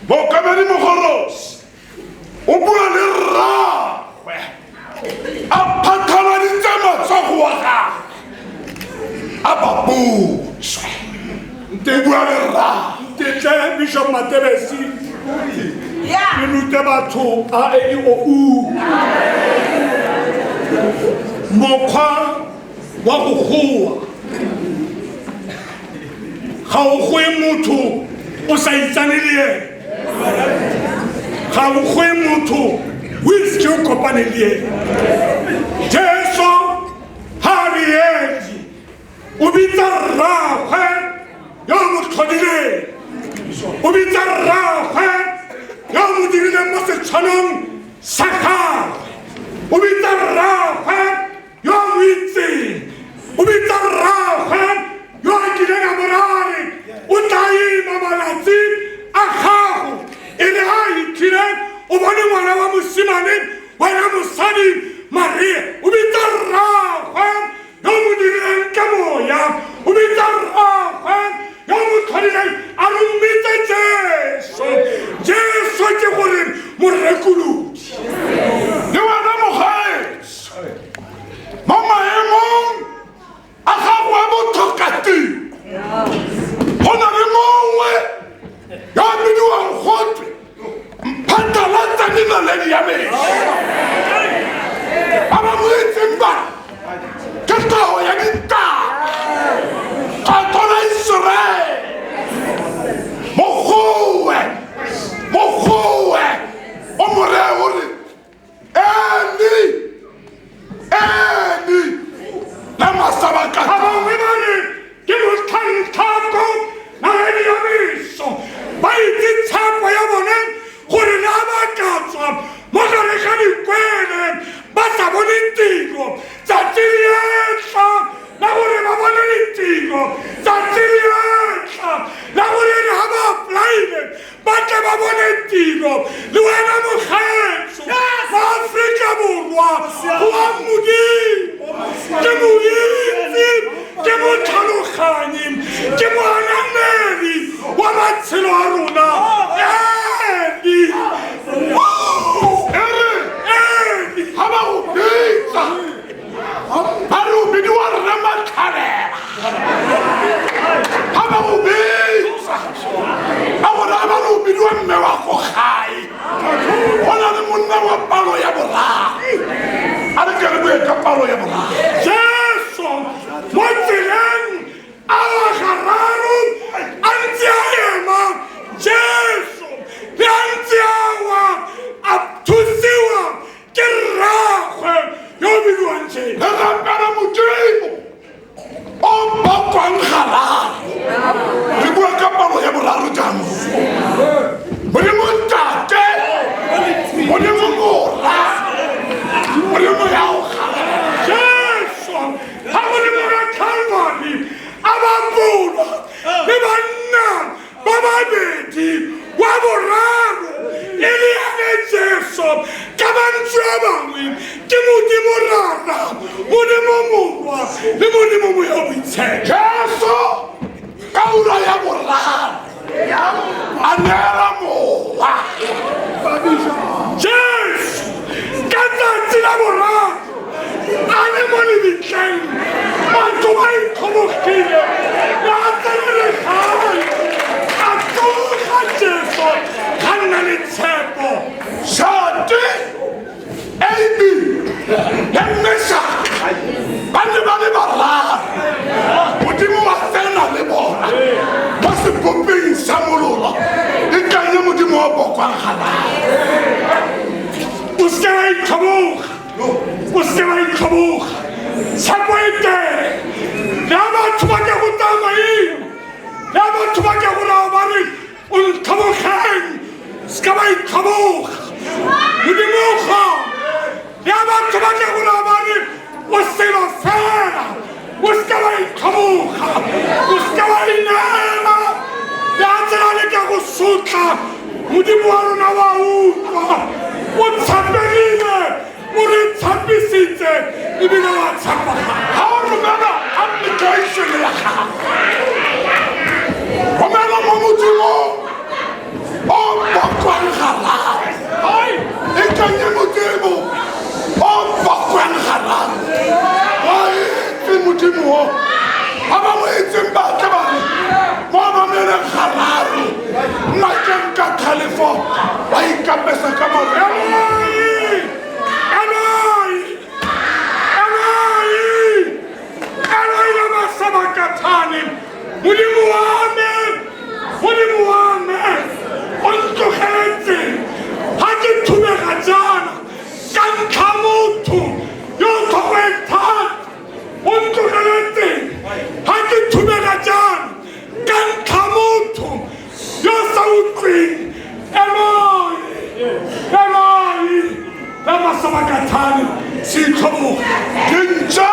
Mookamedi Mogorosi o bua le rraagwe a phathaladitse matsogo wa gagwe a ba butswe. O bua le rraagwe. Ntetle Bishop Matebesi ke rute batho A E I O U. Mokgwa wa go goa ga o goe motho o sa itsane le ene, ga o goe motho o itse ke o kopane le ene. Jesu ga a re edi, o bitsa rraagwe yo o mo tlhodileng, o bitsa rraagwe yo o mo dirileng mo setshwanong sa gagwe, o bitsa rraagwe yo a mo itseng, o bitsa rraagwe yo a kileng a mo raya a re o tla ima malatsi a gago, e re ha a itlhile o bone ngwana wa mosimane, wena mosadi Maria. O bitsa rraagwe yo o mo dirileng ka moya, o bitsa rraagwe yo o mo tlhodileng, a re o mmitse Jesu. Jesu ke gore morekolodi. Le wena mogaetsho, mo maemong a gago a botlhokatiro, go na le mongwe yo a bidiwang gotwe Mphatlalatsa le naledi ya mešo. Ba ba mo itseng ba ke tlhogo ya ditaba, tlotlo la Iseraele. Mogowe, mogowe, o mo reye o re, Eli, Eli, lama sabakatha. Ba bangwe ba re ke motlhantlhako naledi ya meso, ba itse tshepo ya bone gore le a ba ka tswa mo gare ga dikwele ba sa bone tiro, tsatsi le etla la gore ba bone ditiro, tsatsi le etla la gore re ga ba applyile ba tle ba bone tiro. Le wena mogaetso mo Aforika Borwa, goa Modimo ke moitse, ke motlhaloganyi, ke moanamedi wa matshelo a rona. Eli, Ere Eli, ga ba go bitsa ba re o bidiwa rre Matlhabela, ga ba go bitsa ba go raya ba re o bidiwa mme wa ko gae. Go na le monna wa palo ya boraro, a re ke re bue ka palo ya boraro. Jesu mo tseleng a wa gararo a ntse a ema, Jesu le a ntse a wa a thusiwa ke rraagwe yo o bidiwang Jesu. Re rapela Modimo o bokwang gararo. Re bua ka palo ya boraro jaanong. Modimo Ntate, Modimo Morwa, Modimo ya o galela. Jesu ga godimo ga Calvary a ba bolwa le banna ba babedi, wa boraro e le ene Jesu. Ka mantswe a mangwe ke Modimo Rara, Modimo Morwa le Modimo Moya o Boitshepo. Jesu ka ura ya boraro a neela mowa. Jesu ka tsatsi la boraro a le mo lebitleng, batho ba itlhobogile, ba tsene legae, a tsoga Jesu ga nna le tshepo. Shate, Amy le Meshaka ba ne ba le bararo, Modimo wa tsena le bona mo sebopeng sa mololo. Ikanye Modimo wa bokwang gararo. O seke wa itlhoboga, o seke wa itlhoboga, tshepo e teng. Le a batho ba ke go tsaya maina, le a batho ba ke go raya ba re o ntlhobogeng, se ka ba itlhoboga. Modimo o gona. Le a batho ba ke go raya ba re o selo fela, o seke wa itlhoboga, o seke wa ineela. Le a tsela le ka go sotla, Modimo wa rona wa utlwa, o tshepegile, o re tshepisitse ebile wa tshepagala. Ga o romela application ya gago, romela mo Modimong o Modimo o ba ba mo itseng ba tle ba re mo obameleng gararo nna ke nka tlhalefo ba ikapesa ka maro. Eloi, Eloi, Eloi, Eloi lama sabakthani, Modimo wa me, Modimo wa me, o ntlogeletse ga ke thubega jaana ka ntlha motho yo o tlhogo e thata, o ntlogeletse ga ke thubega jaana ka ntlha motho yo o sa utlweng. Eloi, Eloi lama sabakthani, se itlhoboge. Dintša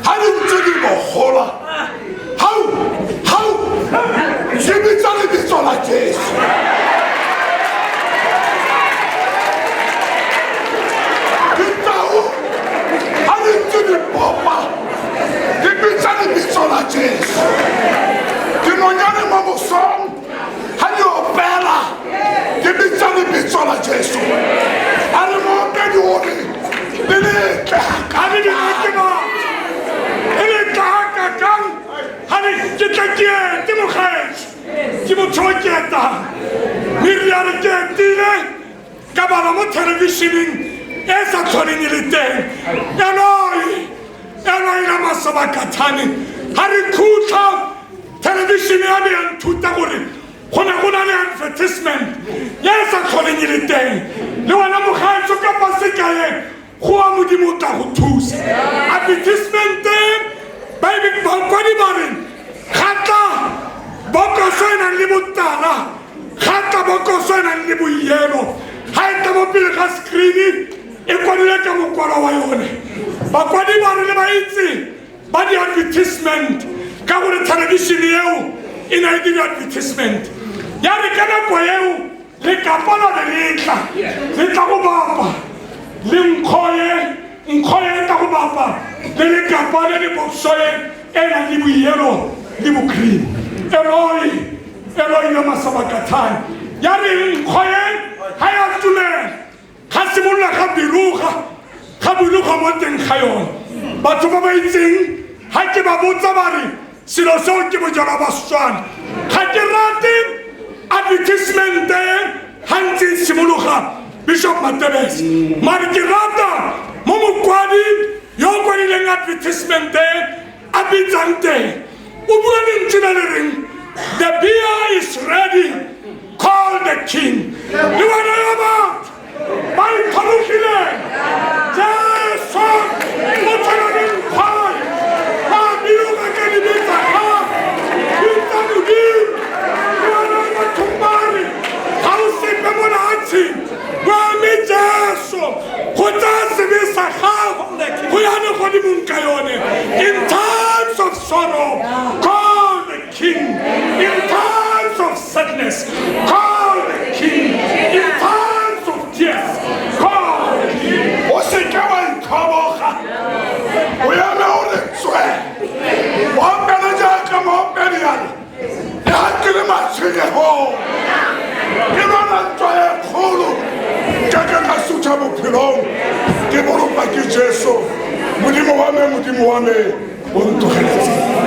ga di ntse di bogola, hau hau, ke bitsa lebitso la Jesu. Ditau ga di ntse di popa, di bitsa lebitso la Jesu. Dinonyane mo mosong ga di opela, di bitsa lebitso la Jesu. A re moopedi o re le letle. Ga le dinake batho e le tlakakang ga le ke tla ke ete mogaetso, ke motho o ke etang mme re a re ke etile ka bala mo thelebišeneng e sa tlholeng e le teng. Eloi, Eloi lama sabakthani. Ga re khutla thelebišene ya me ya nthuta gore go ne go na le advertisement ye e sa tlholeng e le teng. Le wena mogaetso ka pasekae go wa Modimo o tla go thusa. Advertisement bakwadi ba re ga tla bokoso e nang le botala, ga tla bokoso e nang le boyelo, ga e tla mo pele ga screen e kwadile ka mokwalo wa yone. Bakwadi ba re le ba itse ba di-advertisement ka gore television eo e na e dira advertisement ya re ka nako eo lekapa la be le tla le tla go bapa le nkgo ye, nkgo ye e tla go bapa le lekapa le le boxo ye e nang le boyelo le bocream. Eloi, Eloi lama sabakthani. Ya re nkgo ye ga ya tumela ga simolola ga biloga, ga biloga mo teng ga yone. Batho ba ba itseng ga ke ba botsa ba re selo seo ke bojalwa ba Setswana. Ga ke rate advertisement ga ntse e simologa Bishop Matebese, mare ke rata mo mokwadi yo o kwadileng advertisement a bitsang teng. O bua lentswe le le reng the beer is ready, call the king. Le wena ya batho ba itlhobogileng, Jesu o tshwana le nkgwae ba biloga ka dibe tsa gago, bitsa Modimo. Le wena batho ba re ga o sepe mo lefatsheng, o ame Jesu go tsaya sebe sa gago go ya legodimong ka yone. In times of sorrow, call the king. In times of sadness, call the king. In times of tears, call the king. O seke wa itlhoboga, o eme o re tswe, o opele jaaka moopedi a re le ga ke le matshwenyegong, ke lwana ntwa e kgolo, ke ke ka sutha bophelong, ke bolokwa ke Jesu. Modimo wa me, Modimo wa me, o ntlogeletse.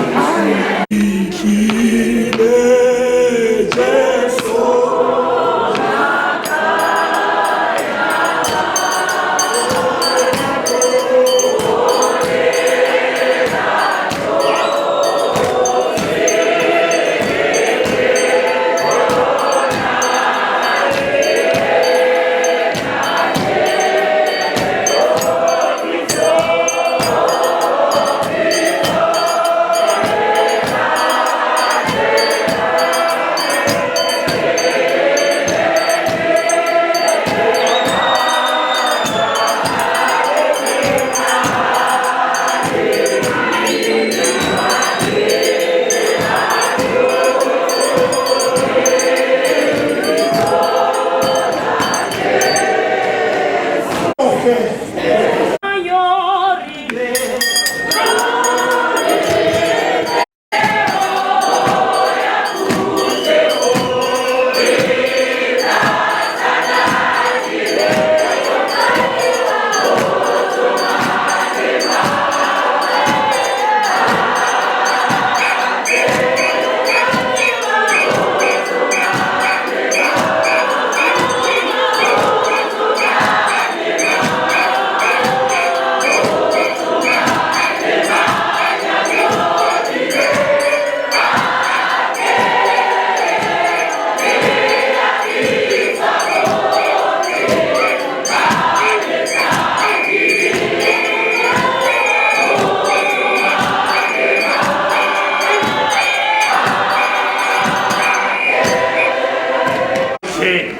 lefatshe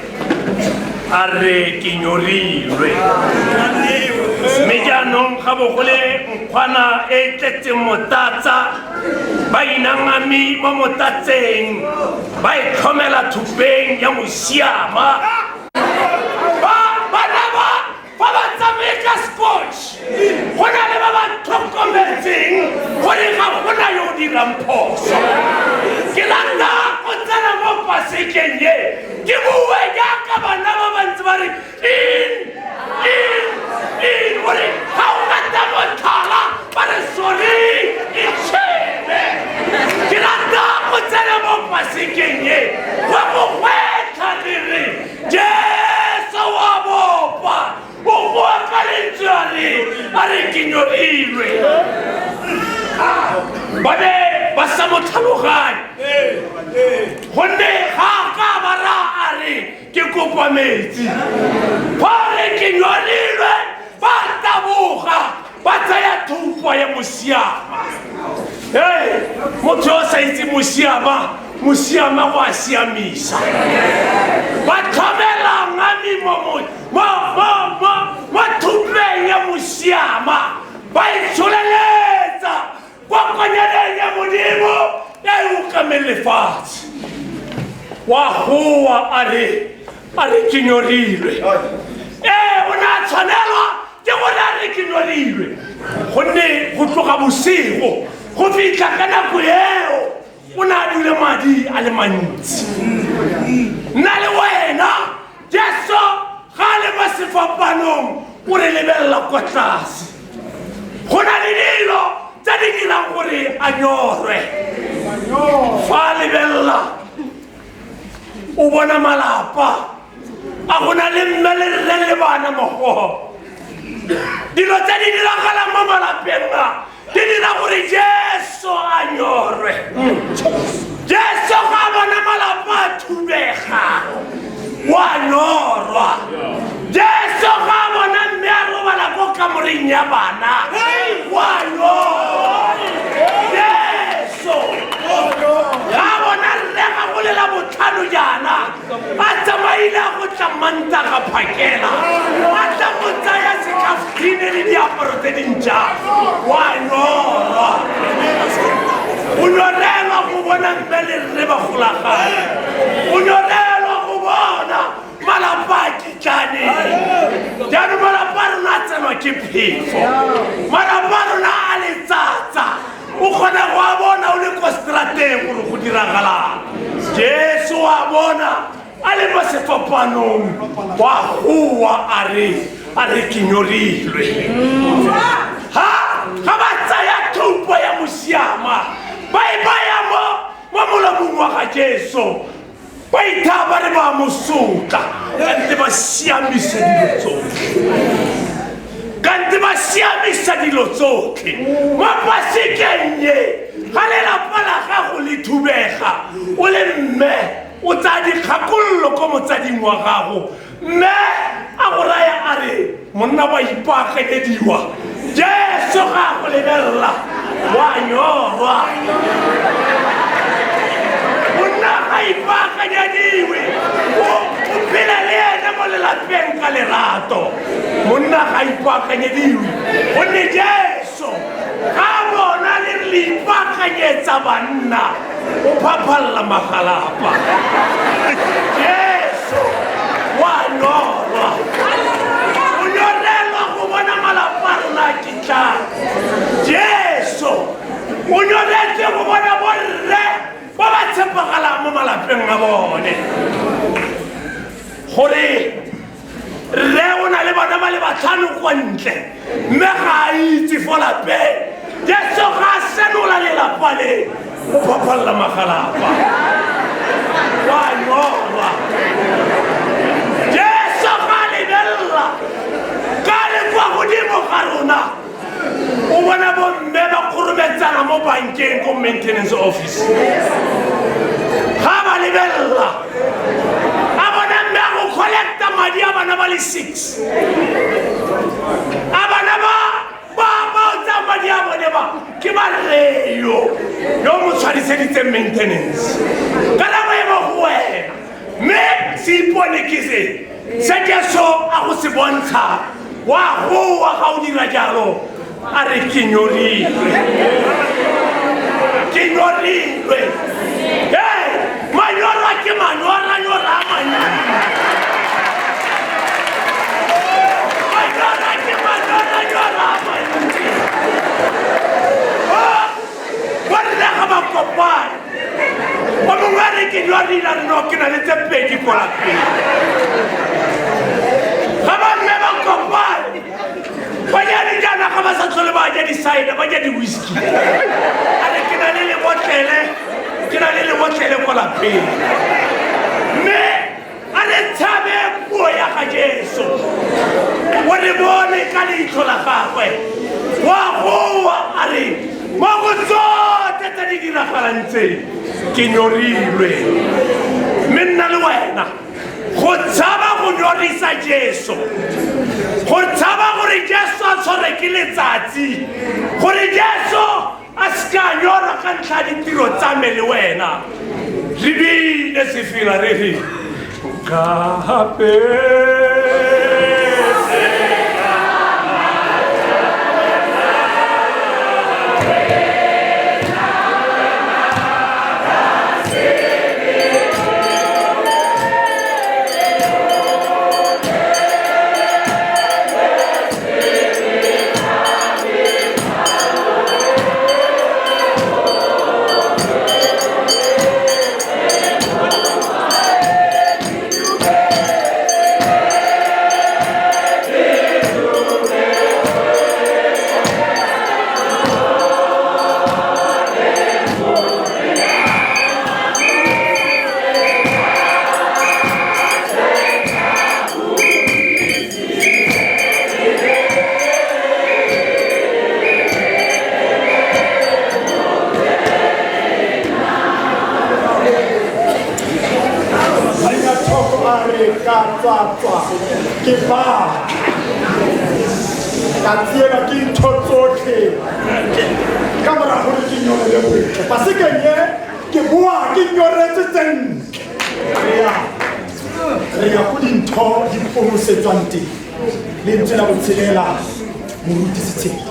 a re ke nyorilwe mme jaanong ga bo go le nkgwana e e tletseng motatsa ba inangami mo motatseng ba e tlhomela thupeng ya mosiama ba bana ba fa ba tsamaye ka scotch go na le ba ba tlhokometseng gore ga gona yo o dirang phoso. Ke rata go tsena mo pasekeng ye ke bue jaaka bana ba bantsi ba re in in in gore ga o rata motlhala ba re sorry e tšhebe. Ke rata go tsena mo pasekeng ye go go gwetlha ke re Jesu wa bopa o goa ka lentswe a re a re ke nyorilwe. Ba ne ba sa mo tlhaloganye gonne ga a ka ba ra a re ke kopa metsi. Fa re ke nyorilwe ba taboga ba tsaya thupa ya mosiama. Ee, motho yo o sa itse mosiama, mosiama go a siamisa. Ba tlhomela ngami mo mo mo mo mo mo thupeng ya mosiama, ba e tsholeletsa kwa konyaneng ya Modimo ya e okameng lefatshe. Wa goa a re a re ke nyorilwe. Ee, o ne a tshwanelwa ke gore a re ke nyorilwe gonne go tloga bosigo go fitlha ka nako eo o ne a dule madi a le mantsi. Nna le wena Jesu ga a le mo sefapanong o re lebelela kwa tlase. Go na le dilo tse di dirang gore a nyorwe. Fa a lebelela o bona malapa a go na le mme le rre le bana mogo. Dilo tse di diragalang mo malapeng a di dira gore Jesu a nyorwe. Jesu ga a bona malapa a thubega wa nyorwa. Jesu ga a bona mme a robala ko kamoreng ya bana wa nyorwa. Jesu ga a bona rre ga go lela botlhano jaana a tsamaile a go tla Mantaga phakela a tla go tsaya sekaftine le diaparo tse dintšha wa nyorwa. O nyorelwa go bona mme le rre ba golagane, o nyorelwa go bona malapa a kitlane. Jaanong malapa a rona a tsenwa ke phefo, malapa a rona a letsatsa, o kgona go a bona o le ko strateng gore go diragalang. Jesu a bona a le mo sefapanong wa goa a re a re ke nyorilwe. Ha ga ba tsaya thupo ya mosiama ba e baya mo mo molomong wa ga Jesu, ba ithaa ba re ba mo sotla kante ba siamisa dilo tsotlhe, kante ba siamisa dilo tsotlhe. Mo pasekeng ye ga lelapa la gago le thubega o le mme o tsaya dikgakololo ko motsading wa gago, mme a go raya a re monna wa ipaakanyediwa. Jesu ga a go lebelela wa nyorwa. Monna ga ipaakanyediwe, o phela le ene mo lelapeng ka lerato. Monna ga ipaakanyediwe gonne Jesu ga a bona le re le ipaakanyetsa banna o phaphalela magalapa. Jesu wa nyorwa, o nyorelwa go bona malapa a rona a kitlana. Jesu o nyoretse go bona borre ba ba tshepagalang mo malapeng a bone, gore rre o na le bana ba le batlhano kwa ntle mme ga a itse fo lapeng. Jesu ga a senola lelapa le o phaphalela magalapa wa nyorwa. Jesu ga a lebelela ka le kwa godimo ga rona o bona bomme ba kgorometsana mo bankeng ko maintenance office. Ga ba lebelela a bona mme a go collecta madi a bana ba le 6 a bana ba ba ba o tsaya madi a bone ba ke ba rreyo yo mo tshwariseditseng maintenance. Karabo e mo go wena mme se ipone bone ke se se Jesu a go se bontsha wa goa ga o dira jalo a re ke nyorilwe ke nyorilwe e manyora ke manyoranyora a mantsi manyora ke manyoranyora a mantsi ba rena ga ba kopane o mongwe a re ke nyorile a re no ke na le tse pedi ko lapeng ga ba mme ba kopane banyane jaana ga ba sa tlhole ba ja di-cider ba ja di-whisky a re ke na le lebotlele ke na le lebotlele ko lapeng mme a re tshabe puo ya ga Jesu o re bone ka leitlho la gagwe wa goa a re mo go tsotlhe tse di diragalang tse ke nyorilwe mme nna le wena go tshaba go nyorisa Jesu go tshaba gore Jesu a tshware ke letsatsi gore Jesu a se ka nyora ka ntlha ya ditiro tsa me le wena re bile sefela re re nka Mainathoko a re ka tswatswa ke ba ka tsielwa ke ntho tsotlhe ka mora gore ke nyorele botle pasekeng ye ke boa ke nyoretse tse ntle re ya re ya ko dintho di ponosetswang teng lentswe la botshelela moruti Setshedi.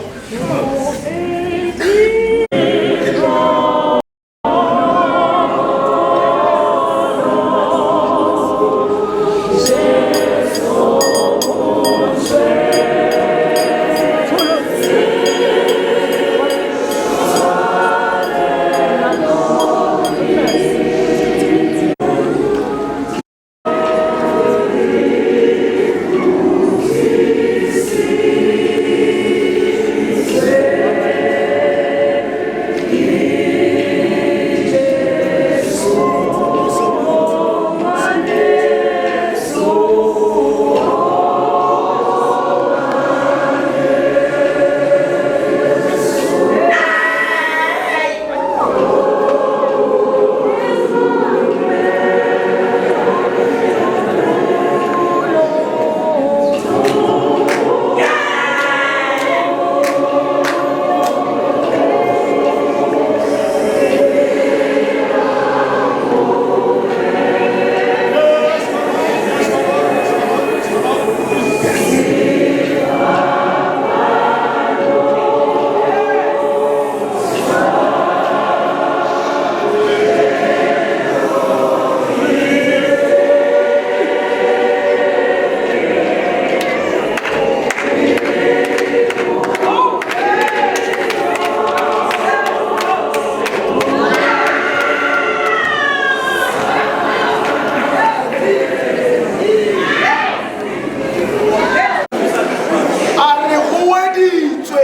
A re go weditswe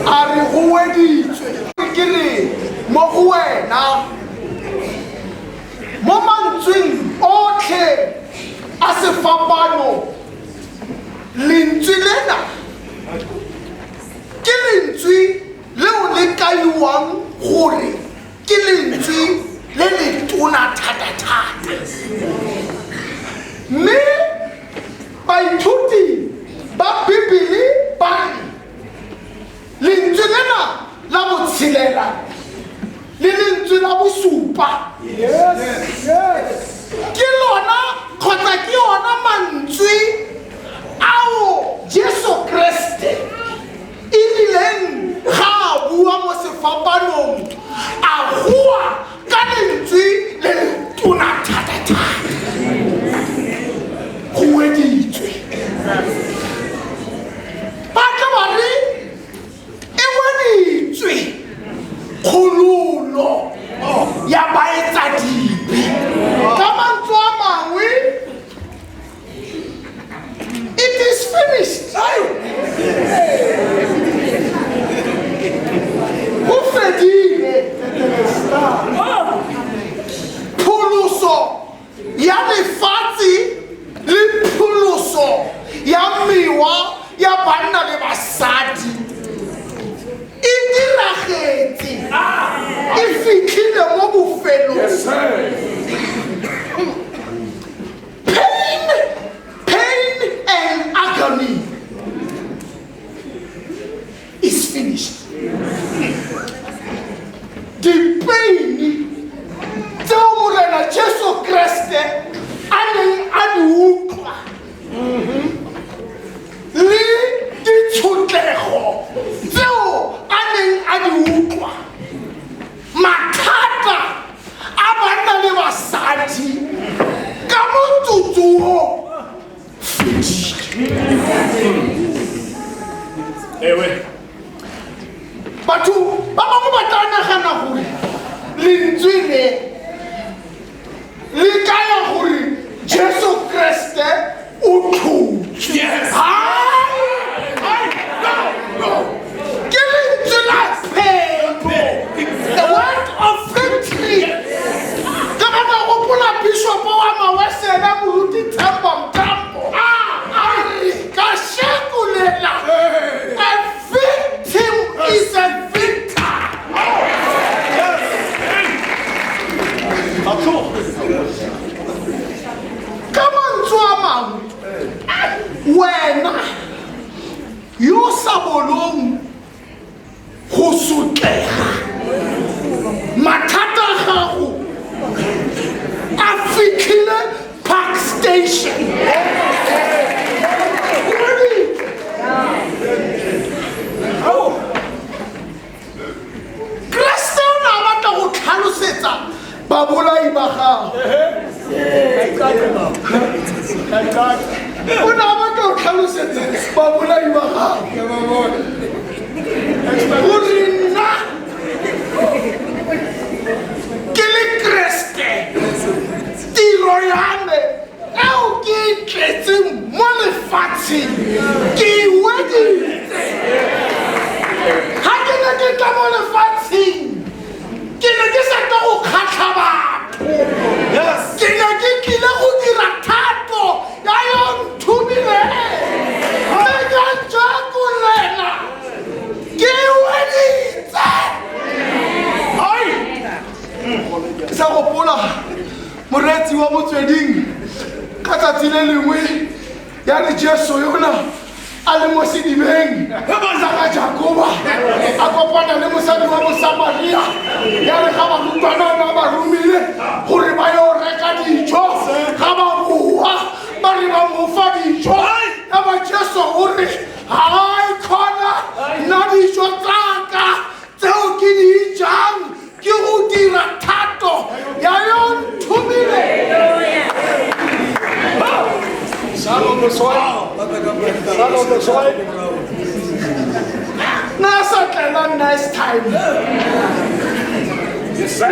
a re go weditswe ke re mo go wena mo mantsweng otlhe a sefapano lentswe lena ke lentswe leo le kaiwang gore ke lentswe le le tona thata-thata mme baithuti ba bibele ba re lentswe lena la botshelela le lentswe la bosupa ke lona kgotsa ke ona mantswe ao Jesu Kreste e rileng ga a bua mo sefapanong a goa ka lentswe le le tona thata-thata go weditswe ba tla ba re e weditswe kgololo ya baetsadibe ka mantswe a mangwe it is finished go fedile pholoso ya lefatshe le pholoso ya mewa ya banna le basadi e diragetse e fitlhile mo bofelong pain pain and agony is finished dipeini tseo morena Jesu Kreste a neng a di utlwa le ditshotlego tseo a neng a di utlwa mathata a banna le basadi ka motsotso o fedile Ewe. batho ba bangwe ba tla nagana gore lentswe le le kaya gore Jesu Kreste o tlhotswe Yes. Hai! Hai! No, no. Ke lentswe la phenyo the word of victory ke batla go gopola bishopo wa mawesele moruti Themba Mtambo a re kasheko lela a victim is a victor ka mantswe a mangwe wena yo sa bolong go sotlega mathata a gago a fitlhile park station Kreste o ne a batla go tlhalosetsa babolai ba gagwe o ne a batla go tlhalosetsa babolai ba gagwe gore nna ke le Kreste tiro ya me eo ke e tletseng mo lefatsheng ke e weditse ga ke ne ke tla mo lefatsheng ke ne ke sa tla go kgatlha batho ke ne ke tlile go dira thato ya yo nthomileng mme ka njakolela ke e weditse ke sa gopola moreetsi wa motsweding ka tsatsi le lengwe ya re Jesu yona a le mo sedibeng sa ga Jakoba a kopana le mosadi wa Mosamaria ya re ga barutwana na ba romile gore ba yo reka dijo ga ba boa ba re ba mo fa dijo ya ba Jesu o re hai khona nna dijo tsaka tseo ke di jang ke go dira thato ya yo nthomileng na sa tlela nice time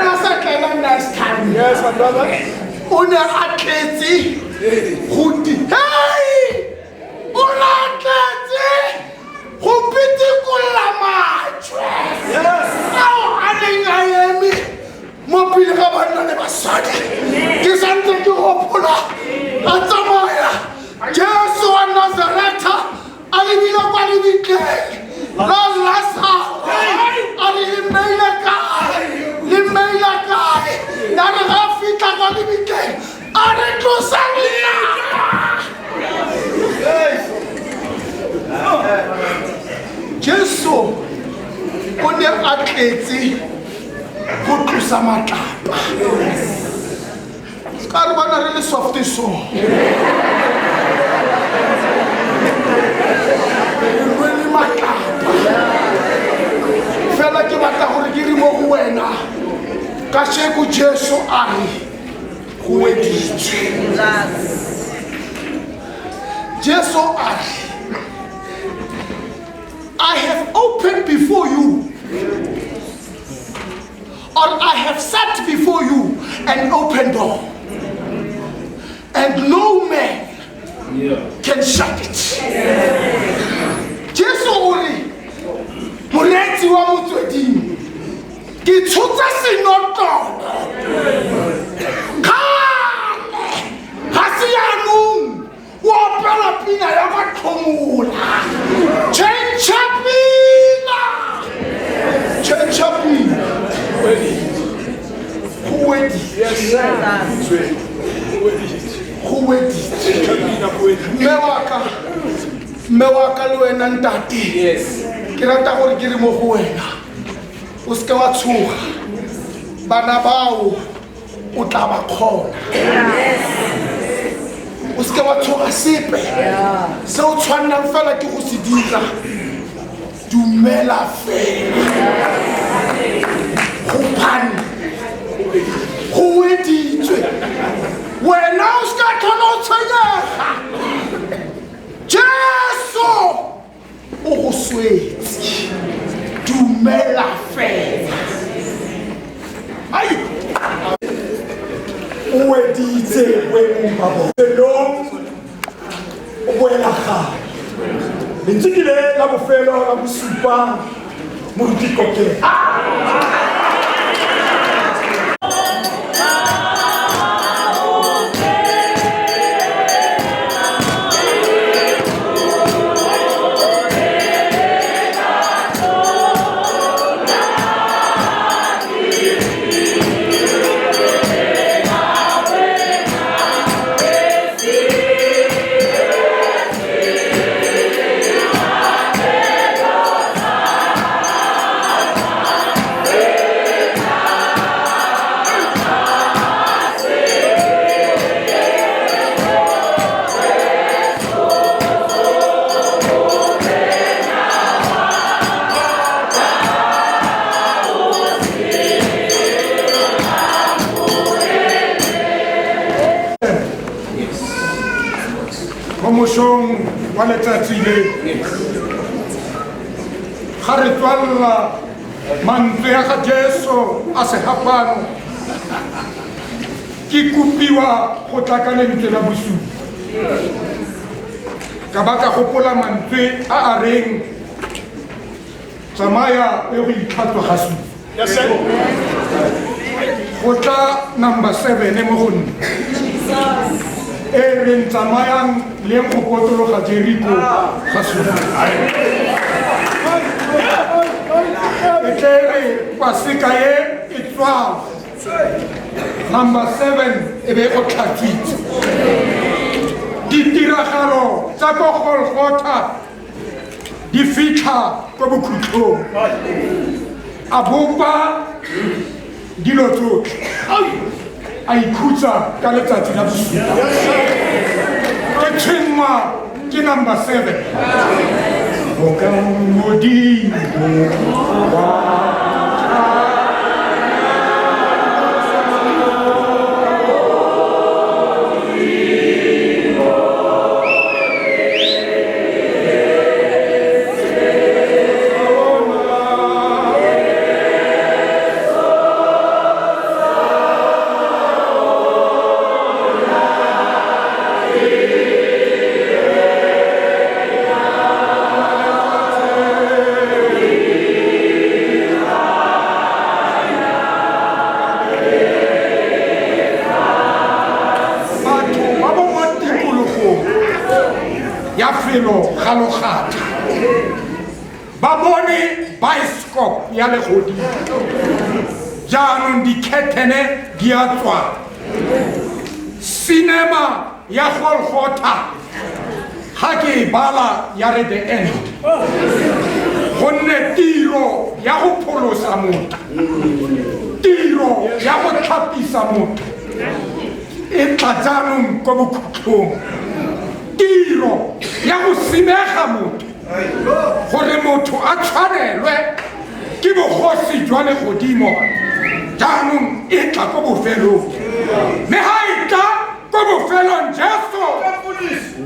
na sa tlela nice time Yes, my brother. o ne a tletse go di hei o ne a tletse go pitikolla majwe ao a neng a eme mo pele ga banna le basadi ke santse ke gopola a tsamaya Jesu wa Nazaretha a lebile kwa lebitleng la Lazaro a re le mmeile kae le mmeile kae ya re ga a fitlha kwa lebitleng a re tlosang leaka Jesu o ne a tletse Go tlosa matlapa. Se ka re bona re le soft so. Re rwele matlapa. Fela ke batla gore ke re mo go wena. Kasheko Jesu a re go weditswe. Jesu a re, I have opened before you, or I have set before you an open door, and no man can shut it. Jesu o re, moreetsi wa motsweding, ke tshotse senotlolo. Kgale, ga se jaanong o opela pina ya kwa tlhomola. Change pina. Change pina. Go weditse. Go weditse. Mme wa ka le wena ntate. Ke rata gore ke re mo go wena. O seke wa tshoga. Bana bao o tla ba kgona. O seke wa tshoga sepe. Se o tshwannang fela ke go se dira. Dumela fela. Gobane go weditswe. Wena o seka tlhola o tshwenyega. Jesu o go swetse. Dumela fela. Ai! O weditse boemong ba bone. Felong o boela gae. Lentswe ke le la bofelo la bosupa moruti Kokela. Mo mosong wa letsatsi le, ga re tswalela mantswe a ga Jesu a sefapano, ke kopiwa go tla ka lentswe la bosupa. Ka ba ka gopola mantswe a a reng, tsamaya o ye go itlhatswa ga supa. Go tla number 7 mo go nna. E reng tsamayang le go potologa Jeriko ga supa. E tle re paseka e e tswala. Number 7 e be go tlhatswitse. Ditiragalo tsa ko Golgotha di fitlha ko bokhutlong. A bopa dilo tsotlhe. A ikhutsa ka letsatsi la bosupa. Ke tshwenngwa ke number 7. Bokang Modimo wa ya felo ga logata. Ba bone baesekop ya legodimo. Jaanong dikhethene di a tswa. Cinema ya Golgotha ga ke e bala ya re the end. Gonne tiro ya go pholosa motho, tiro Tiro ya go tlhapisa motho e tla jaanong ko bokhutlhong. Tiro ya go simega motho gore motho a tshwanelwe ke bogosi jwa legodimo jaanong e tla ko bofelong. Mme ga e tla ko bofelong, Jesu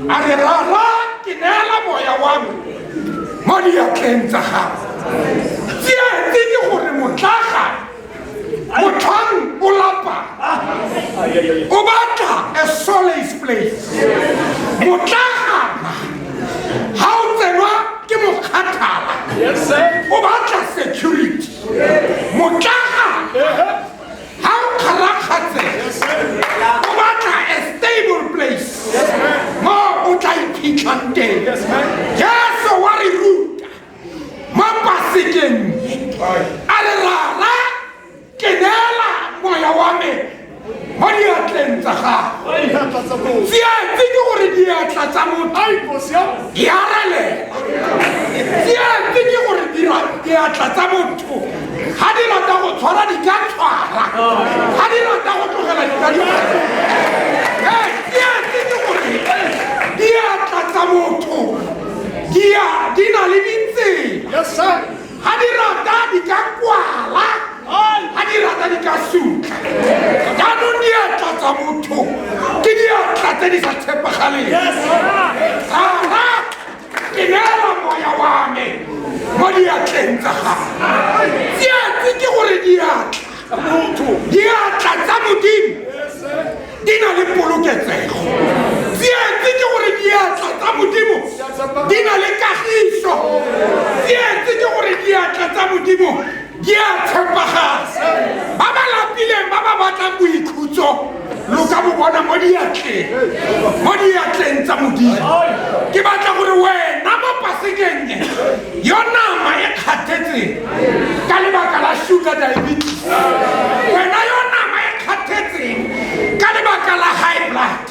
a re, Rara, ke neela moya wa me mo diatleng tsa gago. Tsietsi ke gore motlagane motlhang o lapa o batla a solace place. Motlagana ha o tsenwa ke mokgathala o batla security. Motlagana ha o kgarakgatsega o batla a stable place mo o tla iphitlhang teng. Jesu wa re ruta mo Pasekeng, a re, Rara, ke neela moya wa me mo diatleng tsa gago. Tsietsi ke gore diatla tsa motho di a relela. Tsietsi ke gore diatla tsa motho ga di rata go tshwara di ka tshwara, ga di rata go tlogela di ka tlogela. Tsietsi ke gore diatla tsa motho di na le ditsela. Ga di rata di ka kwala, ga di rata di ka sutla. Jaanong diatla tsa motho ke diatla tse di sa tshepagaleng. Rara, ke neela moya wa me mo diatleng tsa gago. Tsietsi ke gore diatla tsa Modimo di na le poloketsego. Tsietsi ke gore diatla tsa Modimo di na le kagiso. Tsietsi ke gore diatla tsa Modimo di a tshepagala. Ba ba lapileng, ba ba batlang boikhutso, lo ka bo bona mo diatleng, mo diatleng tsa Modimo. Ke batla gore wena mo Pasekeng yo nama e kgathetseng ka lebaka la sugar diabetes, wena yo nama e kgathetseng ka lebaka la high blood,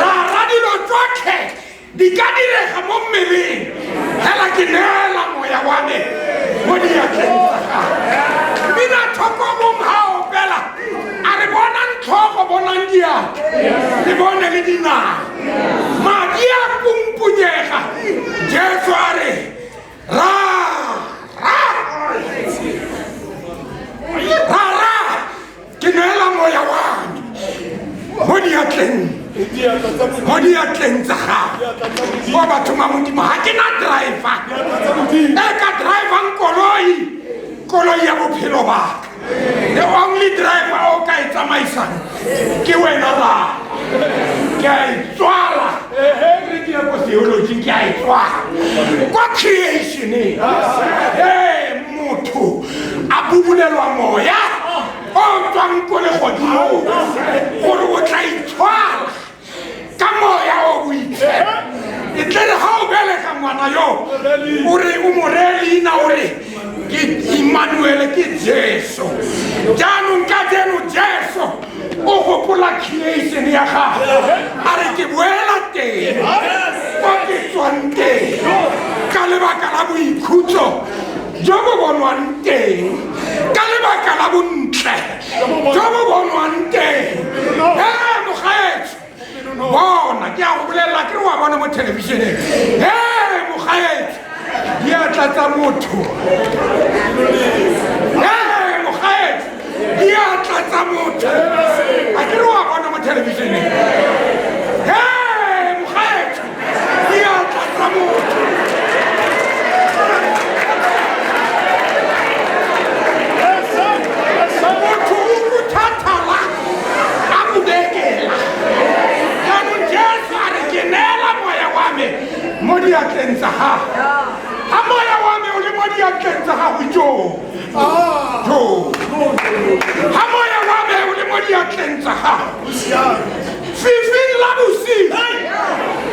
Rara, dilo tsotlhe di ka direga mo mmeleng fela ke neela moya wa me mo diatleng tsa gago. Mmina thoko mong ga opela a re, bonang tlhogo, bonang diatla, le bone le dinao, madi a pumpunyega. Jesu a re, Rara, Rara, ke neela moya wa me mo diatleng, mo diatleng tsa gago. O batho ba Modimo, ga ke na driver e ka drivang koloi, koloi ya bophelo baka. The only driver o ka e tsamaisang ke wena, Rara. Ke a e tswala, re ke ya ko theology, ke a e tswala kwa creationeng. Ee, motho a bubulelwa moya o tswang ko legodimong gore o tla itshwara ka moya o boitshepo. E tle re ga o belega ngwana yo, o re o mo reye leina, o re ke Emmanuele, ke Jesu. Jaanong ka jeno Jesu o gopola creation ya gagwe, a re, ke boela teng ko ke tswang teng ka lebaka la boikhutso jo bo bonwang teng, ka lebaka la bontle jo bo bonwang teng. E mogaetso, bona, ke a go bolelela, ke re wa bona mo thelebišeneng. E mogaetso, diatla tsa motho, e mogaetso, diatla tsa motho, a ke re wa bona mo thelebišeneng. E mogaetso, diatla tsa motho. Motho o kuthathala a bodekela. Jaanong Jesu a re, ke neela moya wa me mo diatleng tsa gago. Ga moya wa me o le mo diatleng tsa gago, jo jo, ga moya wa me o le mo diatleng tsa gago, fifing la bosigo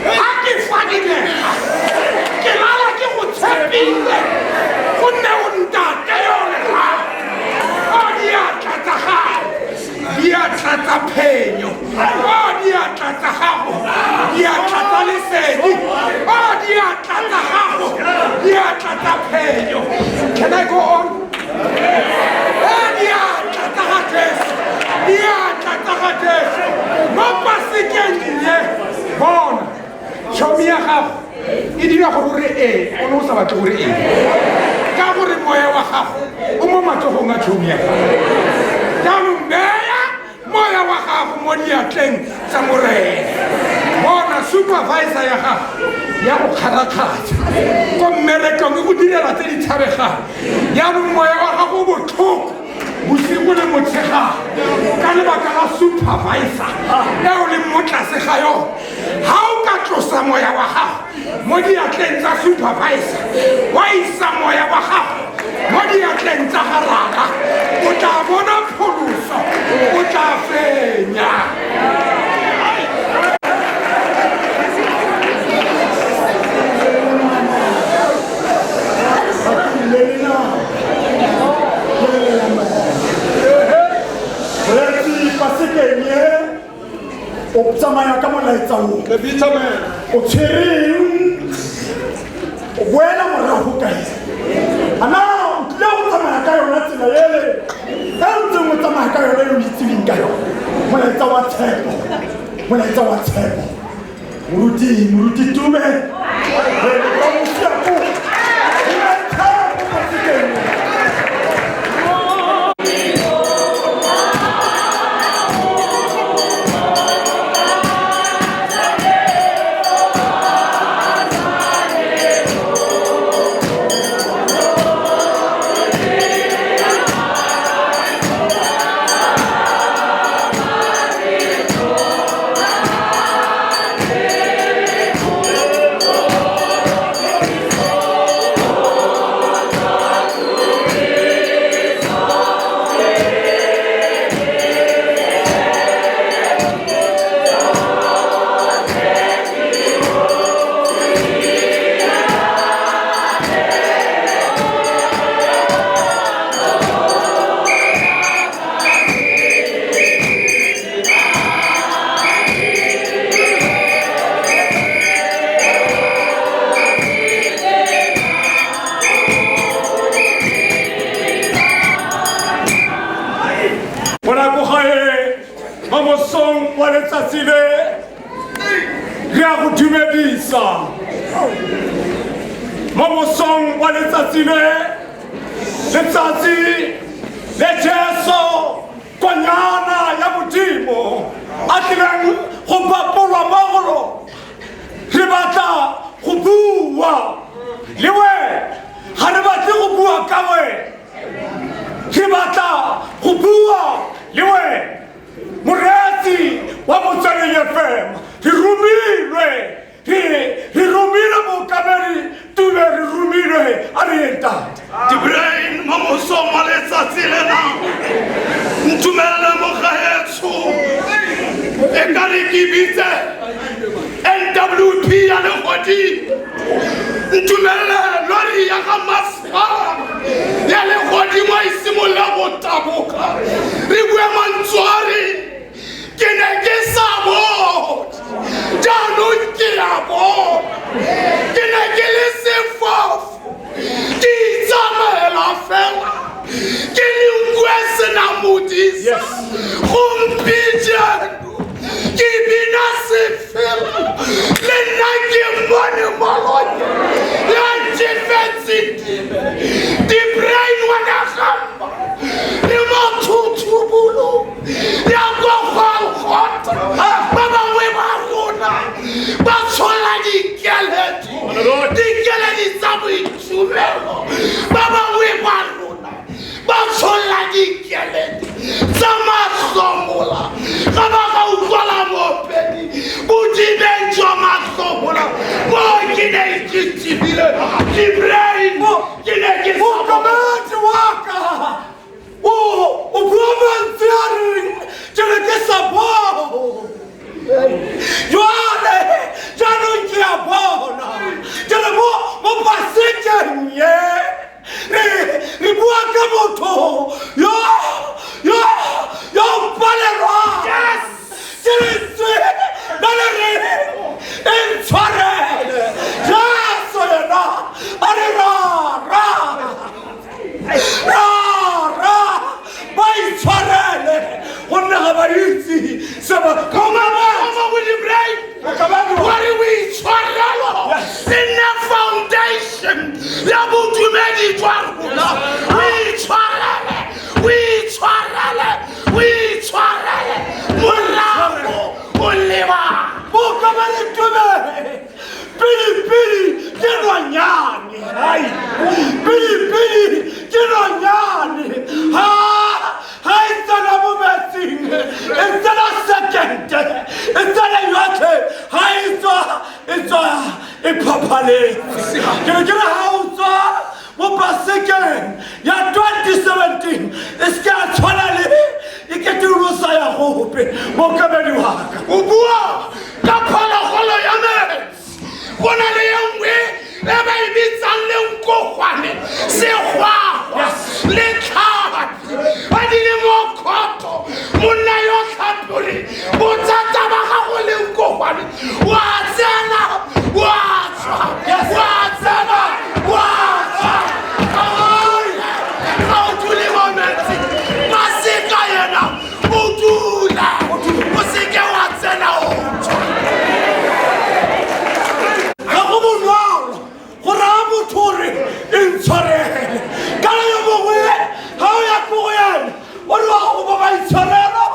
ga ke fadimega, ke lala ke go tshepile, gonne o ntate yo lerato. O diatla tsa gago, diatla tsa phenyo. O diatla tsa gago, diatla tsa lesedi. O diatla tsa gago, diatla tsa phenyo. Can I go on? E diatla tsa ga Jesu. gago e dira gore o re ee o ne o sa batle gore ee ka gore moya wa gago o mo matsogong a tšhomi ya gago. Jaanong beya moya wa gago mo diatleng tsa Morena. Bona supervisor ya gago ya go kgarakgatša ko mmerekong e go direla tse di tshabegang. Jaanong moya wa gago o botlhoko bosigo le motshegare ka lebaka la supervisor e o leng mo tlase ga yone. Ga o ka tlosa moya wa gago mo diatleng tsa supervisor wa isa moya wa gago mo diatleng tsa ga Rara, o tla bona pholoso, o tla fenya. Moreetsi pasekeng ye o tsamaya ka molaetsa o The bitter man. O tshwereng o boela morago kae? A na o tlile go tsamaya ka yona tsela ele e ntseng o tsamaya ka yona e o itseweng ka yone? Molaetsa wa tshepo, molaetsa wa tshepo. Moruti Tube re ka mosia ko re na le tshepo pasekeng. Mo nako gae mo mosong wa letsatsi le re a go dumedisa. Mo mosong wa letsatsi le, letsatsi le Jesu Konyana ya Modimo a tlileng go bapolwa mo go rona, re batla go bua le wena. Ga re batle go bua ka wena, re batla go bua le wena. Moreetsi wa Motsweding FM, re romilwe, re romile mookamedi Tube, re romilwe. A re yeng tate. Dibrain mo mosong wa letsatsi lena, ntumelele mo gaetsho e ka re ke bitse NWP ya legodimo. Ntumelele lori ya ga masepala ya legodimo e simolola go taboka. Re bue mantswe a re ke ne ke sa bone, jaanong ke a bona. Ke ne ke le sefofu, ke itsamaela fela, ke le nku e sena modisa. Gompieno ke bina sefela, le nna ke mmone Moloki ya ntefetseng dibe. Dibrain ngwana gamba le mothuthubolo ya ko Golgotha. Ba bangwe ba rona ba tshola dikeledi, dikeledi tsa boitumelo. Ba bangwe ba rona ba tshola dikeledi tsa mahlomola. Ga ba ga utlwala moopedi bodibeng jwa mahlomola. Mo ke ne ke tsebile Dibrain, ke ne ke sa Mookamedi wa ka o bua mantswe a reng ke ne ke sa bone, jwale jaanong ke a bona. Ke re mo pasekeng ye re bua ka motho yo palelwang. Ke lentswe le le reng e ntshwarele. Jesu yena a re rara, rara. sepe mokamedi waka. O bua ka phologolo ya metsi. Go na le e nngwe e ba e bitsang lenkogwane, segwagwa le tlhapi. Ba di le mo khotho, monna yo tlhapore, bothata ba gago lenkogwane, wa tsena, wa tswa, wa tsena, wa tswa. Ga o dule mo metsing, Paseka yena o dula, o seke wa tsena o tswa. Ga go bonolo go raya motho gore intshwarele, kana yo mongwe ga o ya ko go ene o re wa go ba ba itshwarelo,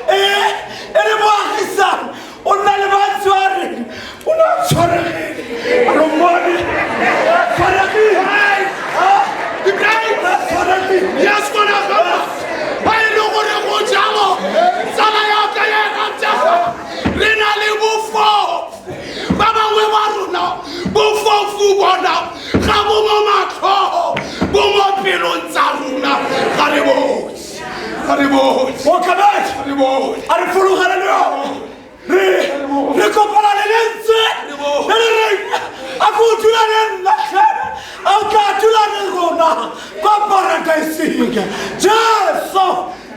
ee e le moagisane o nna le bantsi ba reng o ne a tshwaregile, a re mmone a tshwaregile, a tshwaregile. Yes, ngwana gama, ba e le gore go jalo, tsala ya ka ya ratega, re na le bofofu. Ba bangwe ba rona bofofu bona ga bo mo matlhogo, bo mo pelong tsa rona. Ga re bone, ga re bone, Mokamedi, ga re bone. A re fologele le yone, re kopana le lentswe le le reng a ko dula le nna tlhe, a o tla dula le rona kwa paradiseng. Jesu,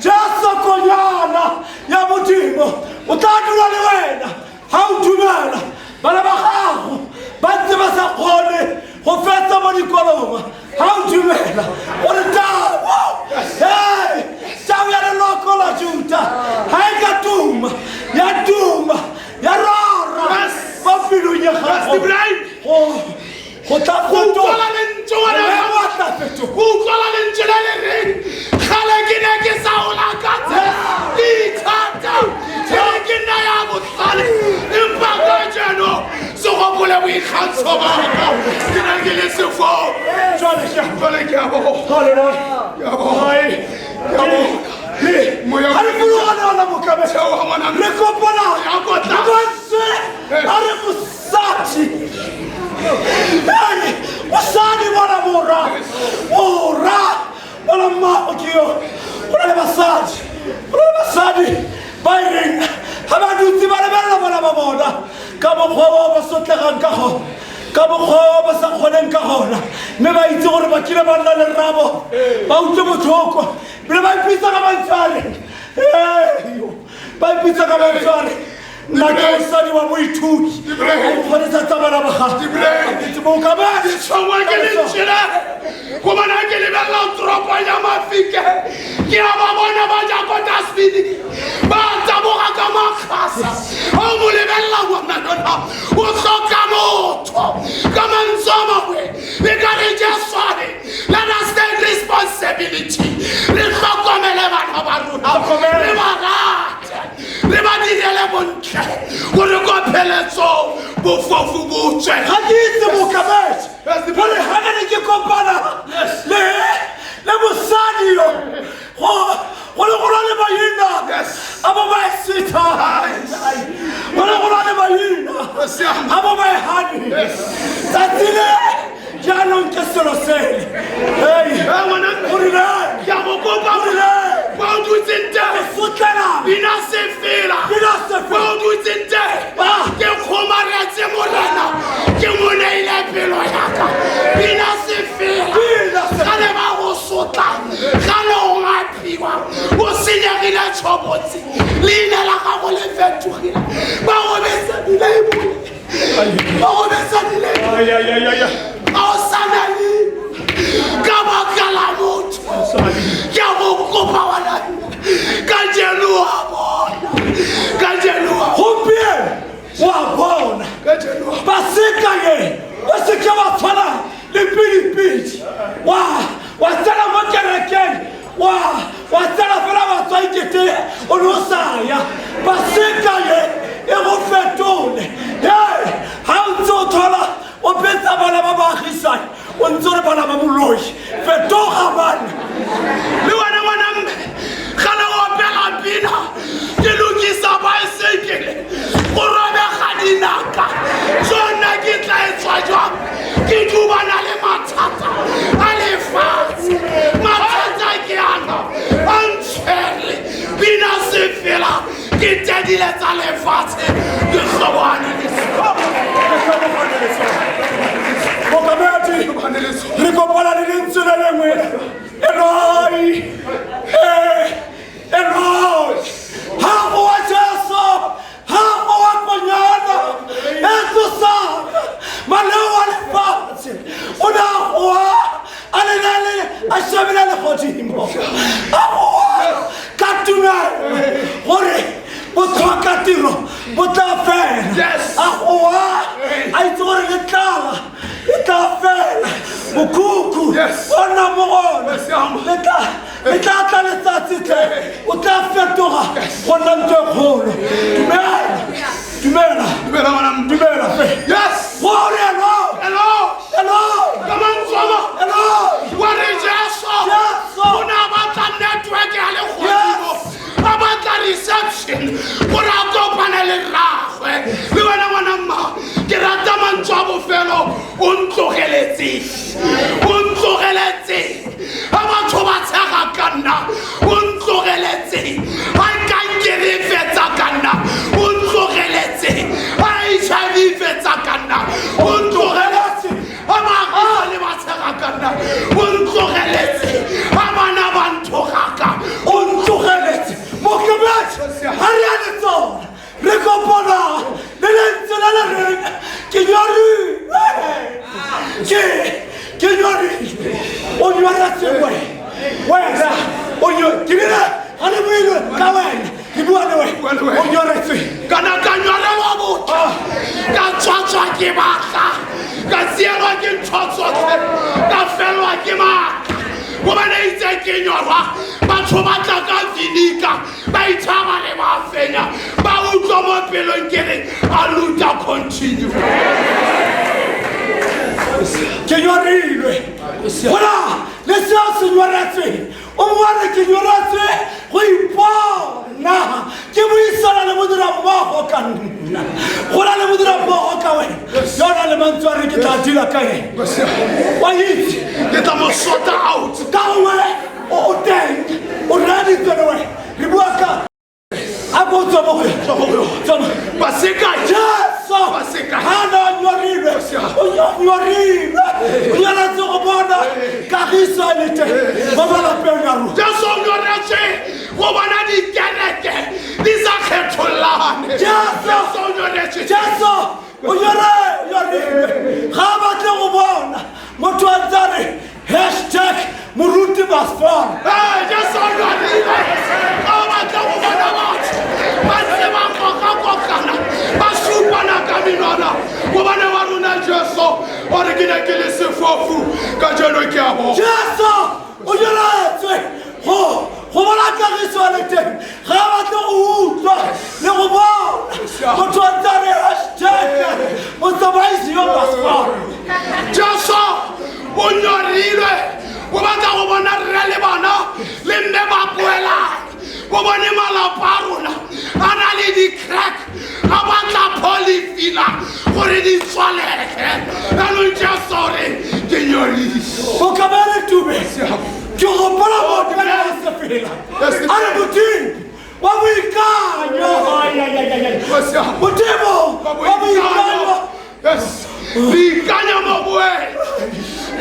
Jesu konyana ya Modimo o tla dula le wena ga o dumela. Bana ba gago ba ntse ba sa kgone go fetsa mo dikolong, ga o dumela gore tao, hey, tao ya leloko la Juta ga e ka tuma ya tuma ya rora mo pelong ya gago, go tla Go utlwala lentswe, ngwana Maemo gama. a tla fetoga. Go utlwala lentswe le le reng gale ke ne ke sa o lakatse, ke ithata ke re ke nna ya botlhale, empa kajeno se gopole boikgantsho baka, ke ne ke le sefou. Jwale ke a- Jwale ke a bona. Hallelujah. Ke a bona. Hai. Ke a bona. Moya Ga re fologa le ona mokamedi. Theoha, ngwana mme. Re kopana Ya kotla. le mantswe a re mosadi. Hey, mosadi bona mora. Mora. Bona mmago ke yo. Go na le basadi. Go na le basadi ba e reng ga ba dutse ba lebelela bana ba bona ka mokgwa o ba sotlegang ka gona, ka mokgwa o ba sa kgoneng ka gona, mme ba itse gore ba kile ba nna le rrabo, ba utlwe botlhoko, ebile ba ipitsa ka mantswe a reng, ba ipitsa ka mantswe a reng nna ke mosadi wa moithuti, o kgonetsa tsa bana ba gago. Itse mokamedi. Tshwangwa ke lentswe le gobane ha ke lebelela toropo ya Mafike, ke a ba bona ba ja ko dustbin, ba taboga ka makgasa. Ha o mo lebelela ngwana yona o hloka motho. Ka mantswe a mangwe e ka re Jeswane, let us take responsibility, re hlokomele bana ba rona, re ba rate, re ba direle bontle gore ko pheletsong bofofu bo tswe. Ga ke itse mokamedi gore ga ke ne ke kopana le mosadi yo go ne go na le maina a bo ba e setha, go ne go na le maina a bo ba e hane tsatsi le jaanong ke selo sele. Hey, Ngwana o rileng? Ke a go kopa, O rileng? kwa o dutseng teng, Sotlela. Bina sefela. Bina sefela. Kwa o dutseng teng, Ah. ke kgomaretse Morena, ke mo neile pelo ya ka. Bina sefela. Bina sefela. Ga le ba go sotla, ga le o ngapiwa, o senyegile tshobotsi, leina la gago le fetogile, ba go betsa dilebole, ba go betsa dilebole. Ai, ai, ai, ai, ai. Ga o sa na le ka baka la motho. Ke a go kopa ngwana, kajeno wa bona, kajeno wa Gompieno wa bona. Kajeno wa Paseka ye o seke wa tshwana le pidipidi, wa tsena mo kerekeng, wa tsena fela wa tswa ikete o ne o sa ya. Paseka ye e go fetole. Hey, ha o ntse o thola o betsa bana ba baagisane, o ntse o re bana ba moloi, fetoga bana. Le wena ngwana mme, gale o opela pina, ke lokisa baesekele, go robega dinaka, tsona ke tla e tswa jwang? Ke dubana le mathata a lefatshe, mathata ke ana a ntshwere. Bina sefela ke Bo tla fela. Yes. A goa a itse gore le tlala e tla fela. Mokhukhu Yes. o nna mo gona. Yes, yama. Le tla le tla tla letsatsi tle o tla fetoga go nna ntho e kgolo. Dumela. Dumela. Dumela ngwana mme. Dumela fe. Yes. Gore hello. Hello. Hello. Ka mantswe a mang, Hello. wa re Jesu Jesu. o ne a batla network ya legodimo, a batla reception gore a kopane le rragwe. Le wena ngwana mma, ke rata mantswe a bofelo, o ntlogeletse, o ntlogeletse. Ha batho ba tshega ka nna, o ntlogeletse. Ha kankere e fetsa ka nna, o ntlogeletse. Ha HIV e fetsa ka nna, o ntlogeletse. Ha baagisane ba tshega ka nna, o ntlogeletse. Ha bana ba nthogaka, o ntlogeletse. Mokebetsi ga re ya le tsona re kopana le lentswe le le reng ke nyorilwe, ke nyorilwe. O nyoretse wena o ke bile ga re buile ka wena, ke bua le wena, o nyoretswe. Kana ka nyorelwa botho, ka tswatswa ke batla, ka tsielwa ke ntho tsotlhe, ka fellwa ke maatla. Gobane itse ke nyorwa, batho ba tla ka vinika, ba itshaba le ba fenya, ba utlwa mo pelong ke re a luta continue. Ke nyorilwe gona le seo se nyoretsweng, o mongwe ke nyoretswe go ipona ke buisana le modirammogo ka nna, go na le modirammogo ka wena yo o nang le mantswe a re ke tla dira ka ene. Wa itse ke tla mo sort out ka gongwe o teng o reeditswe le wena, re bua ka a ko tswa mo go yona. Tswa mo. Paseka. Jesu Paseka. ga na nyorilwe, o nyorilwe, o nyoretse go bona kagiso e le teng mo malapeng a rona. Jesu o nyoretse go bona dikereke di sa kgethollane. Jesu. Jesu o nyoretse. Jesu o nyorilwe ga a batle go bona motho a ntse a re hashtag moruti Basfora. Ee, Jesu o nyorilwe ga a batla go bona batho ba ntse ba kokakokana, ba supana ka menwana. Gobane wa rona Jesu o re ke ne ke le sefofu, kajeno ke a bona. Jesu o nyoretswe go bona kagiso e le teng, ga a batle go utlwa le go bona motho a ntse a re hashtag motsamaisi yo Basfora. Jesu o nyorilwe o batla go bona rre le bana le mme ba boelane. O bone malapa a rona a na le di-crack, a batla polyfilla gore di tswalege. Jaanong Jesu o re ke nyorile. Mokabele Tube, ke gopola motho ka nako sefela a re Modimo wa boikanyo, Modimo wa boikanyo. Yes. Boikanyo mo go wena,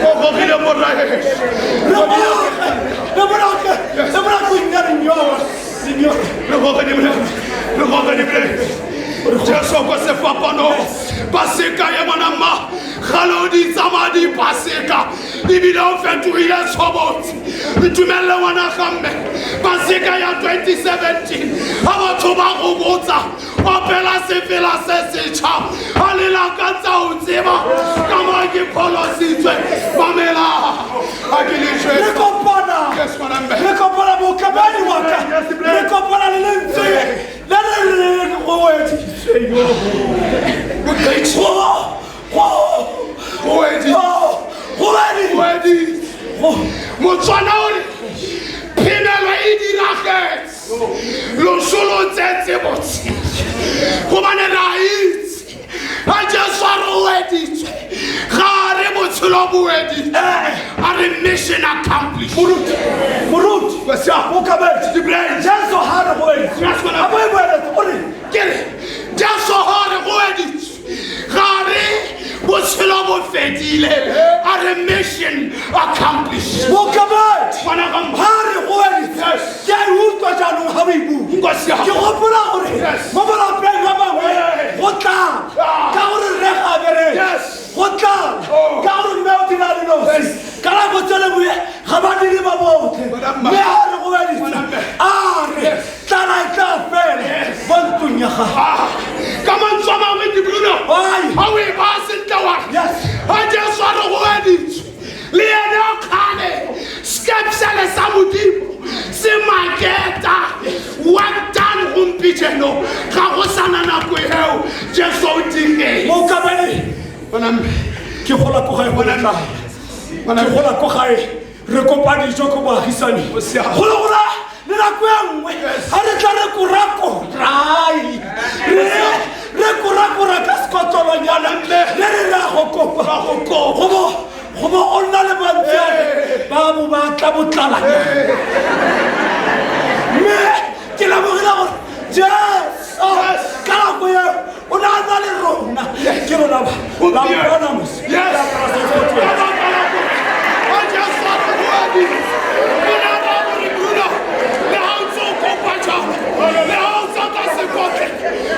o gogile moraeso. Re boloke, re boloke go nna re nyora, re nyora. Re gogile moraeso, re gogile moraeso. Jesu kwa sefapanong, Paseka ya ngwana mma, gale o di tsamaya di Paseka, ebile o fetogile tshobotsi. Ntumelle ngwana ga mme, Paseka ya 2017, ha batho ba go botsa, opela sefela se setšha, a lela ka tsa o tseba, ka mo ke pholositswe, mamela, a ke le jwetse. Re kopana. Yes, ngwana mme. Re kopana mokabadi wa ka. Re kopana le lentswe le le reng go weditswe yo. Go, go, Go weditswe. go weditswe. Weditswe. Go. Motswana o re phemelo e diragetse, loso lo tsetse botshelo. Gobane re a itse ga Jesu a re o weditswe, ga a re botshelo bo weditswe, a re mission accomplished. Moruti, moruti, mokabedi, Jesu ha re go weditswe, Yes, ngwana. a bo e boeletse, o re Ke re Jesu ha re go weditswe, ga re botshelo bo fedile, a re mission accomplished. Mokabedi, Ngwana ga mma. ha re go weditswe, Yes. ke a e utlwa jaanong ga o e bua. Nkosi ya Ke gopola gore Yes. mo malapeng a mangwe Yes. go tlala Ah. ka gore rre ga a bereke, Yes. go tlala Oh. ka gore mme o dira le nosi. Yes. Ka nako tse le boe ga ba dire ba botlhe. Ngwana mma. Mme ha re go weditswe, Ngwana mme. a re Yes. tlala e tla fela Yes. mo ntlong ya gago. Ah, Work done gompieno ga go sana nako eo Jesu o digetse. Mokabele, ke gola ko gae go letla. Ke gola ko gae re kopa dijo ko boagisane. Go le gola le nako e nngwe ga re tla re korakorai re korakora ka sekotlolonyana le re re a go kopa go bo o nna le mantsane ba bo ba tla botlalanyana mme ke lemogile gore Jesu ka nako eo o ne a na le rona ke rona ba la mpona mos.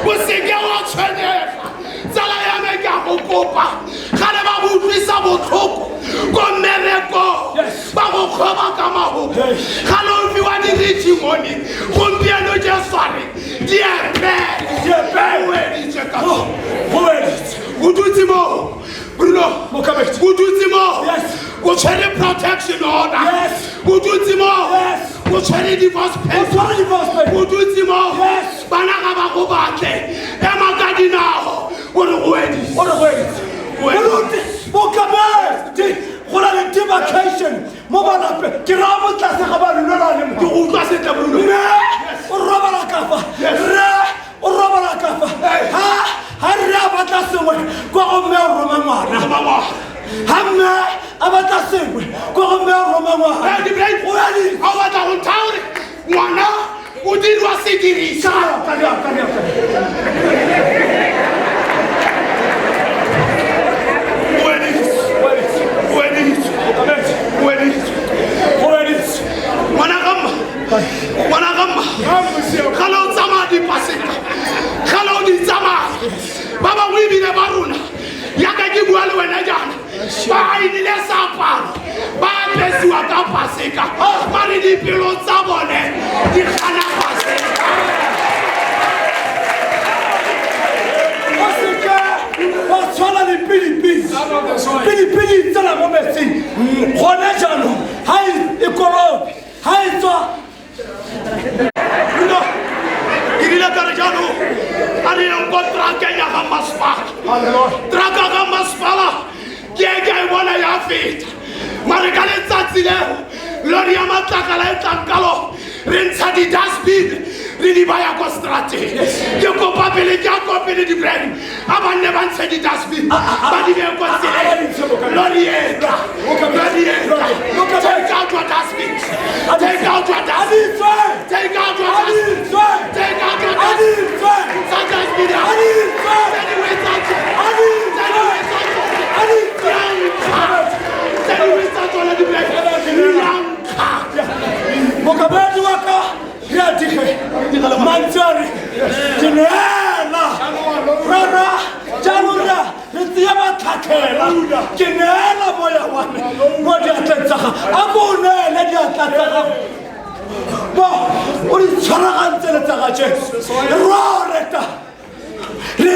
O seke wa tshwenyega tsala ya me ke a go kopa ga le ba go utlwisa botlhoko ko mmerekong ba go kgoba ka magopo ga le o fiwa di-reaching gompieno Jesu a re diepele o editse ka o dutse moo Bruno o dutse moo o tshwere protection order o dutse moo o tshwere divorce paper o dutse moo bana ga ba go batle ema ka dinao o re go editse Moruti Mokabedi go na le demarcation mo balape ke raya mo tlase ga ba rulelane ke go utlwa sentle Bruno mme o robala ka fa rre o robala ka fa ha rre a batla sengwe kwa go mme o roma ngwana ha mme a batla sengwe kwa go mme o roma ngwana o batla go ntha gore ngwana o dirwa sedirisa ngwana ga mma ga le o tsamaya dipaseka ga le o di tsamaya ba bangwe ebile ba rona yaka ke bua le wena jaana ba inile seaparo ba apesiwa ka paseka ba re dipelo tsa bone di gana paseka. O seke wa tshwana le pilipili pilipili e tsena mo metsing gone jaanong ga e kolobe ga e tswa. Bruno ke rile ka re jaanong a re yeng ko trakeng ya ga masepala traka ga masepala ke e ke e bona ya feta mare ka letsatsi leo lori ya matlakala e tlang ka lona re ntsha di-dustbin re di baya ko strateng ke kopa pele ke a kopele di-brand a ba nne ba ntshe di-dustbin ba di beye ko tseleng lori e tla lori e tla. Take out your dustbins, take out your dustbins, take out your dustbins, take out your dustbins. Ntsha dustbin ya tse dingwe tsa tsone tse dingwe tsa tsone di a nkga tse dingwe tsa tsone di-brand di a nkga. Mokabedi wa ka re a dige mantswe a re ke neela rara jaanong re tseye matlhatlhela ke neela moya wa me mo diatleng tsa gago a ko o neele diatla tsa gago bo o di tshwaragantse le tsa ga Jesu roreta re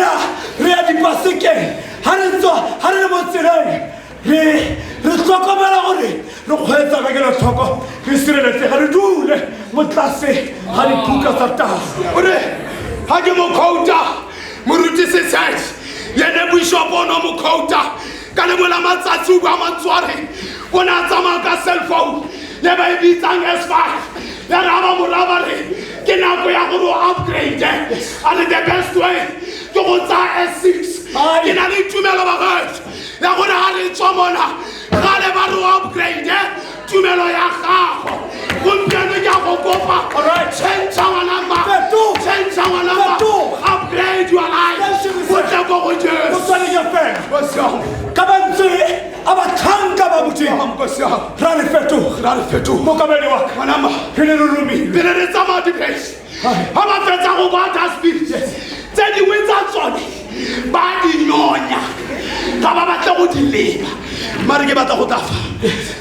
ya dipasekeng ga re tswa ga re le mo tseleng re tlhokomela gore re kgweetsa ka kelotlhoko re sireletsega re dule mo tlase ga diphuka tsa tau. O re ga ke mo quota moruti Sesedi yene bishop o no mo quota ka lengwe la matsatsi o bua mantswe a re o ne a tsamaya ka cell phone le ba e bitsang S5 ya re a ba mo raya ba re ke nako ya gore o upgrade a re the best way ke go tsaya S6 ke na le tumelo bagaetsho ya gore ga re tswa mona ga le ba re o upgrade tumelo ya gago gompieno ke a go kopa change ngwana mma change ngwana mma upgrade your life o tle ko go Jesu. Ka mantswe a batlhanka ba Modimo ra le fetoga mokabedi wa ka re ne re romile pele re tsamaya di-place ga ba fetsa go ba dustbin tse dingwe tsa tsone ba di nyonya ga ba batle go di leba mare ke batla go tafa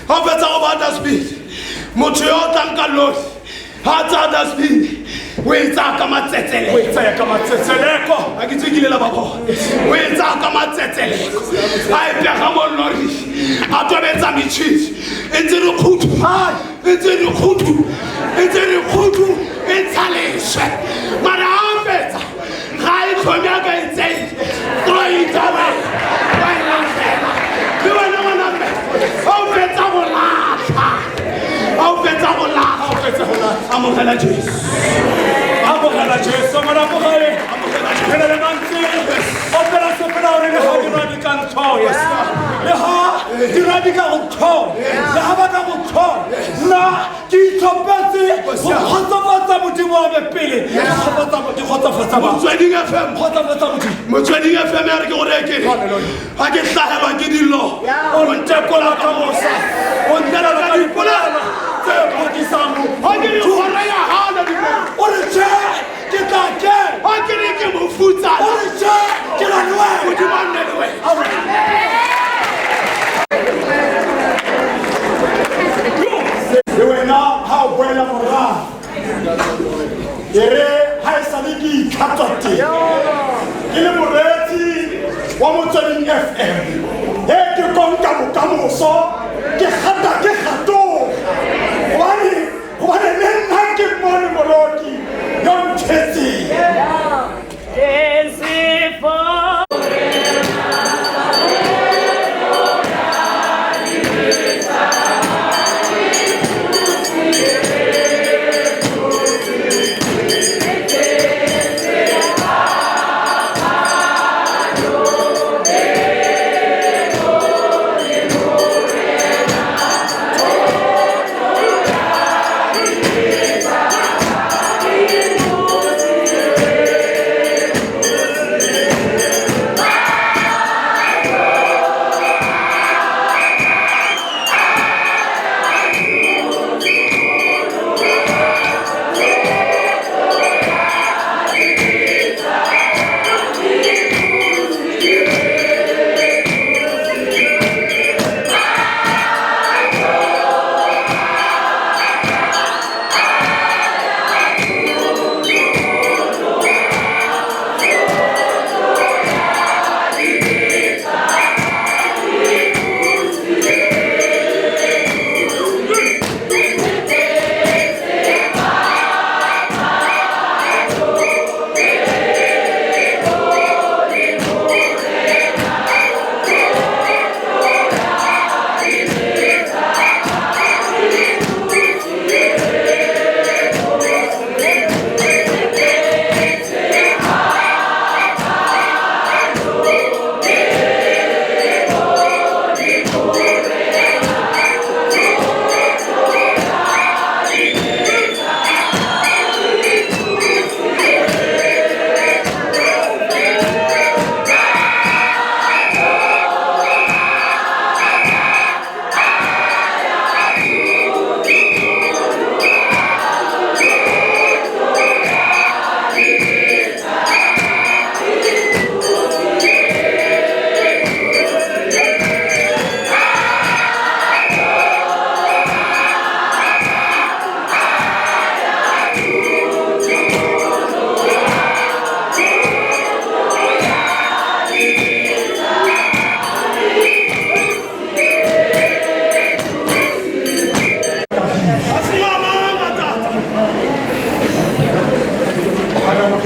ga o fetsa go ba dustbin motho yo o tlang ka lori ga a tsaya dustbin o e tsaya ka matsetseleko o e tsaya ka matsetseleko a ke tse kile la ba bona o e tsaya ka matsetseleko a e pega mo lori a tobetsa metšhini e ntse re khudu e ntse re khudu e ntse re khudu e ntsha leswe. swe mara ga a fetsa ga e tlhome a ka e tseye throw it away wa e latlhela le wena ngwana mme ga o fetsa go latlha ga o fetsa go latlha amogela jesu amogela jesu ngwana ko gae phela le mantse opela sepela gore le ga dira di ka ntlhoya le ga dira di ka go tlhoya le ga ba ka go tlhoya nna ke itlhopetse go kgotsofatsa modimo wa me pele ke kgotsofatsa motsweding fm kgotsofatsa modimo motsweding fm ya re ke gore ke ga ke hlagelwa ke dilo o ntekola ka mosa o ntlela ka dipolelo tse phakisang ga ke re kgora ya gana dilo o re tšhe ke tla ke ga ke re ke mofutsana o re tšhe ke na le wena modimo a nne le wena le wena ha o boela morago ke re ha e sale ke itlhatswa teng ke le moreetsi wa motsweding fm e ke konka bokamoso ke gata ke gatoga gobane gobane le nna ke mmone moloki yo nthetseng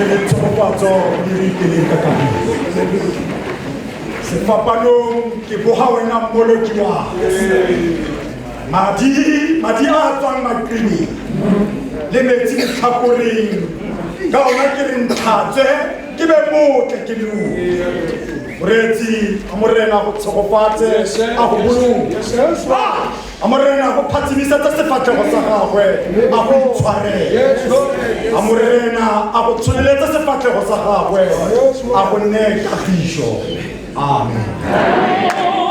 Tshegofatso le re ipeleng ka kagiso sefapanong ke boga wena mmoloki wa madi madi a tswang maqineng le metsi ditlhakoreng ka ona ke re ntlhatswe ke be motle ke loke moreetsi a morena go tshegofatse a go boloke a morena go phatsimisetsa sefatlhego sa gagwe a go itshwarele a morena a go tsholeletse sefatlhego sa gagwe a go nne kagišo amen.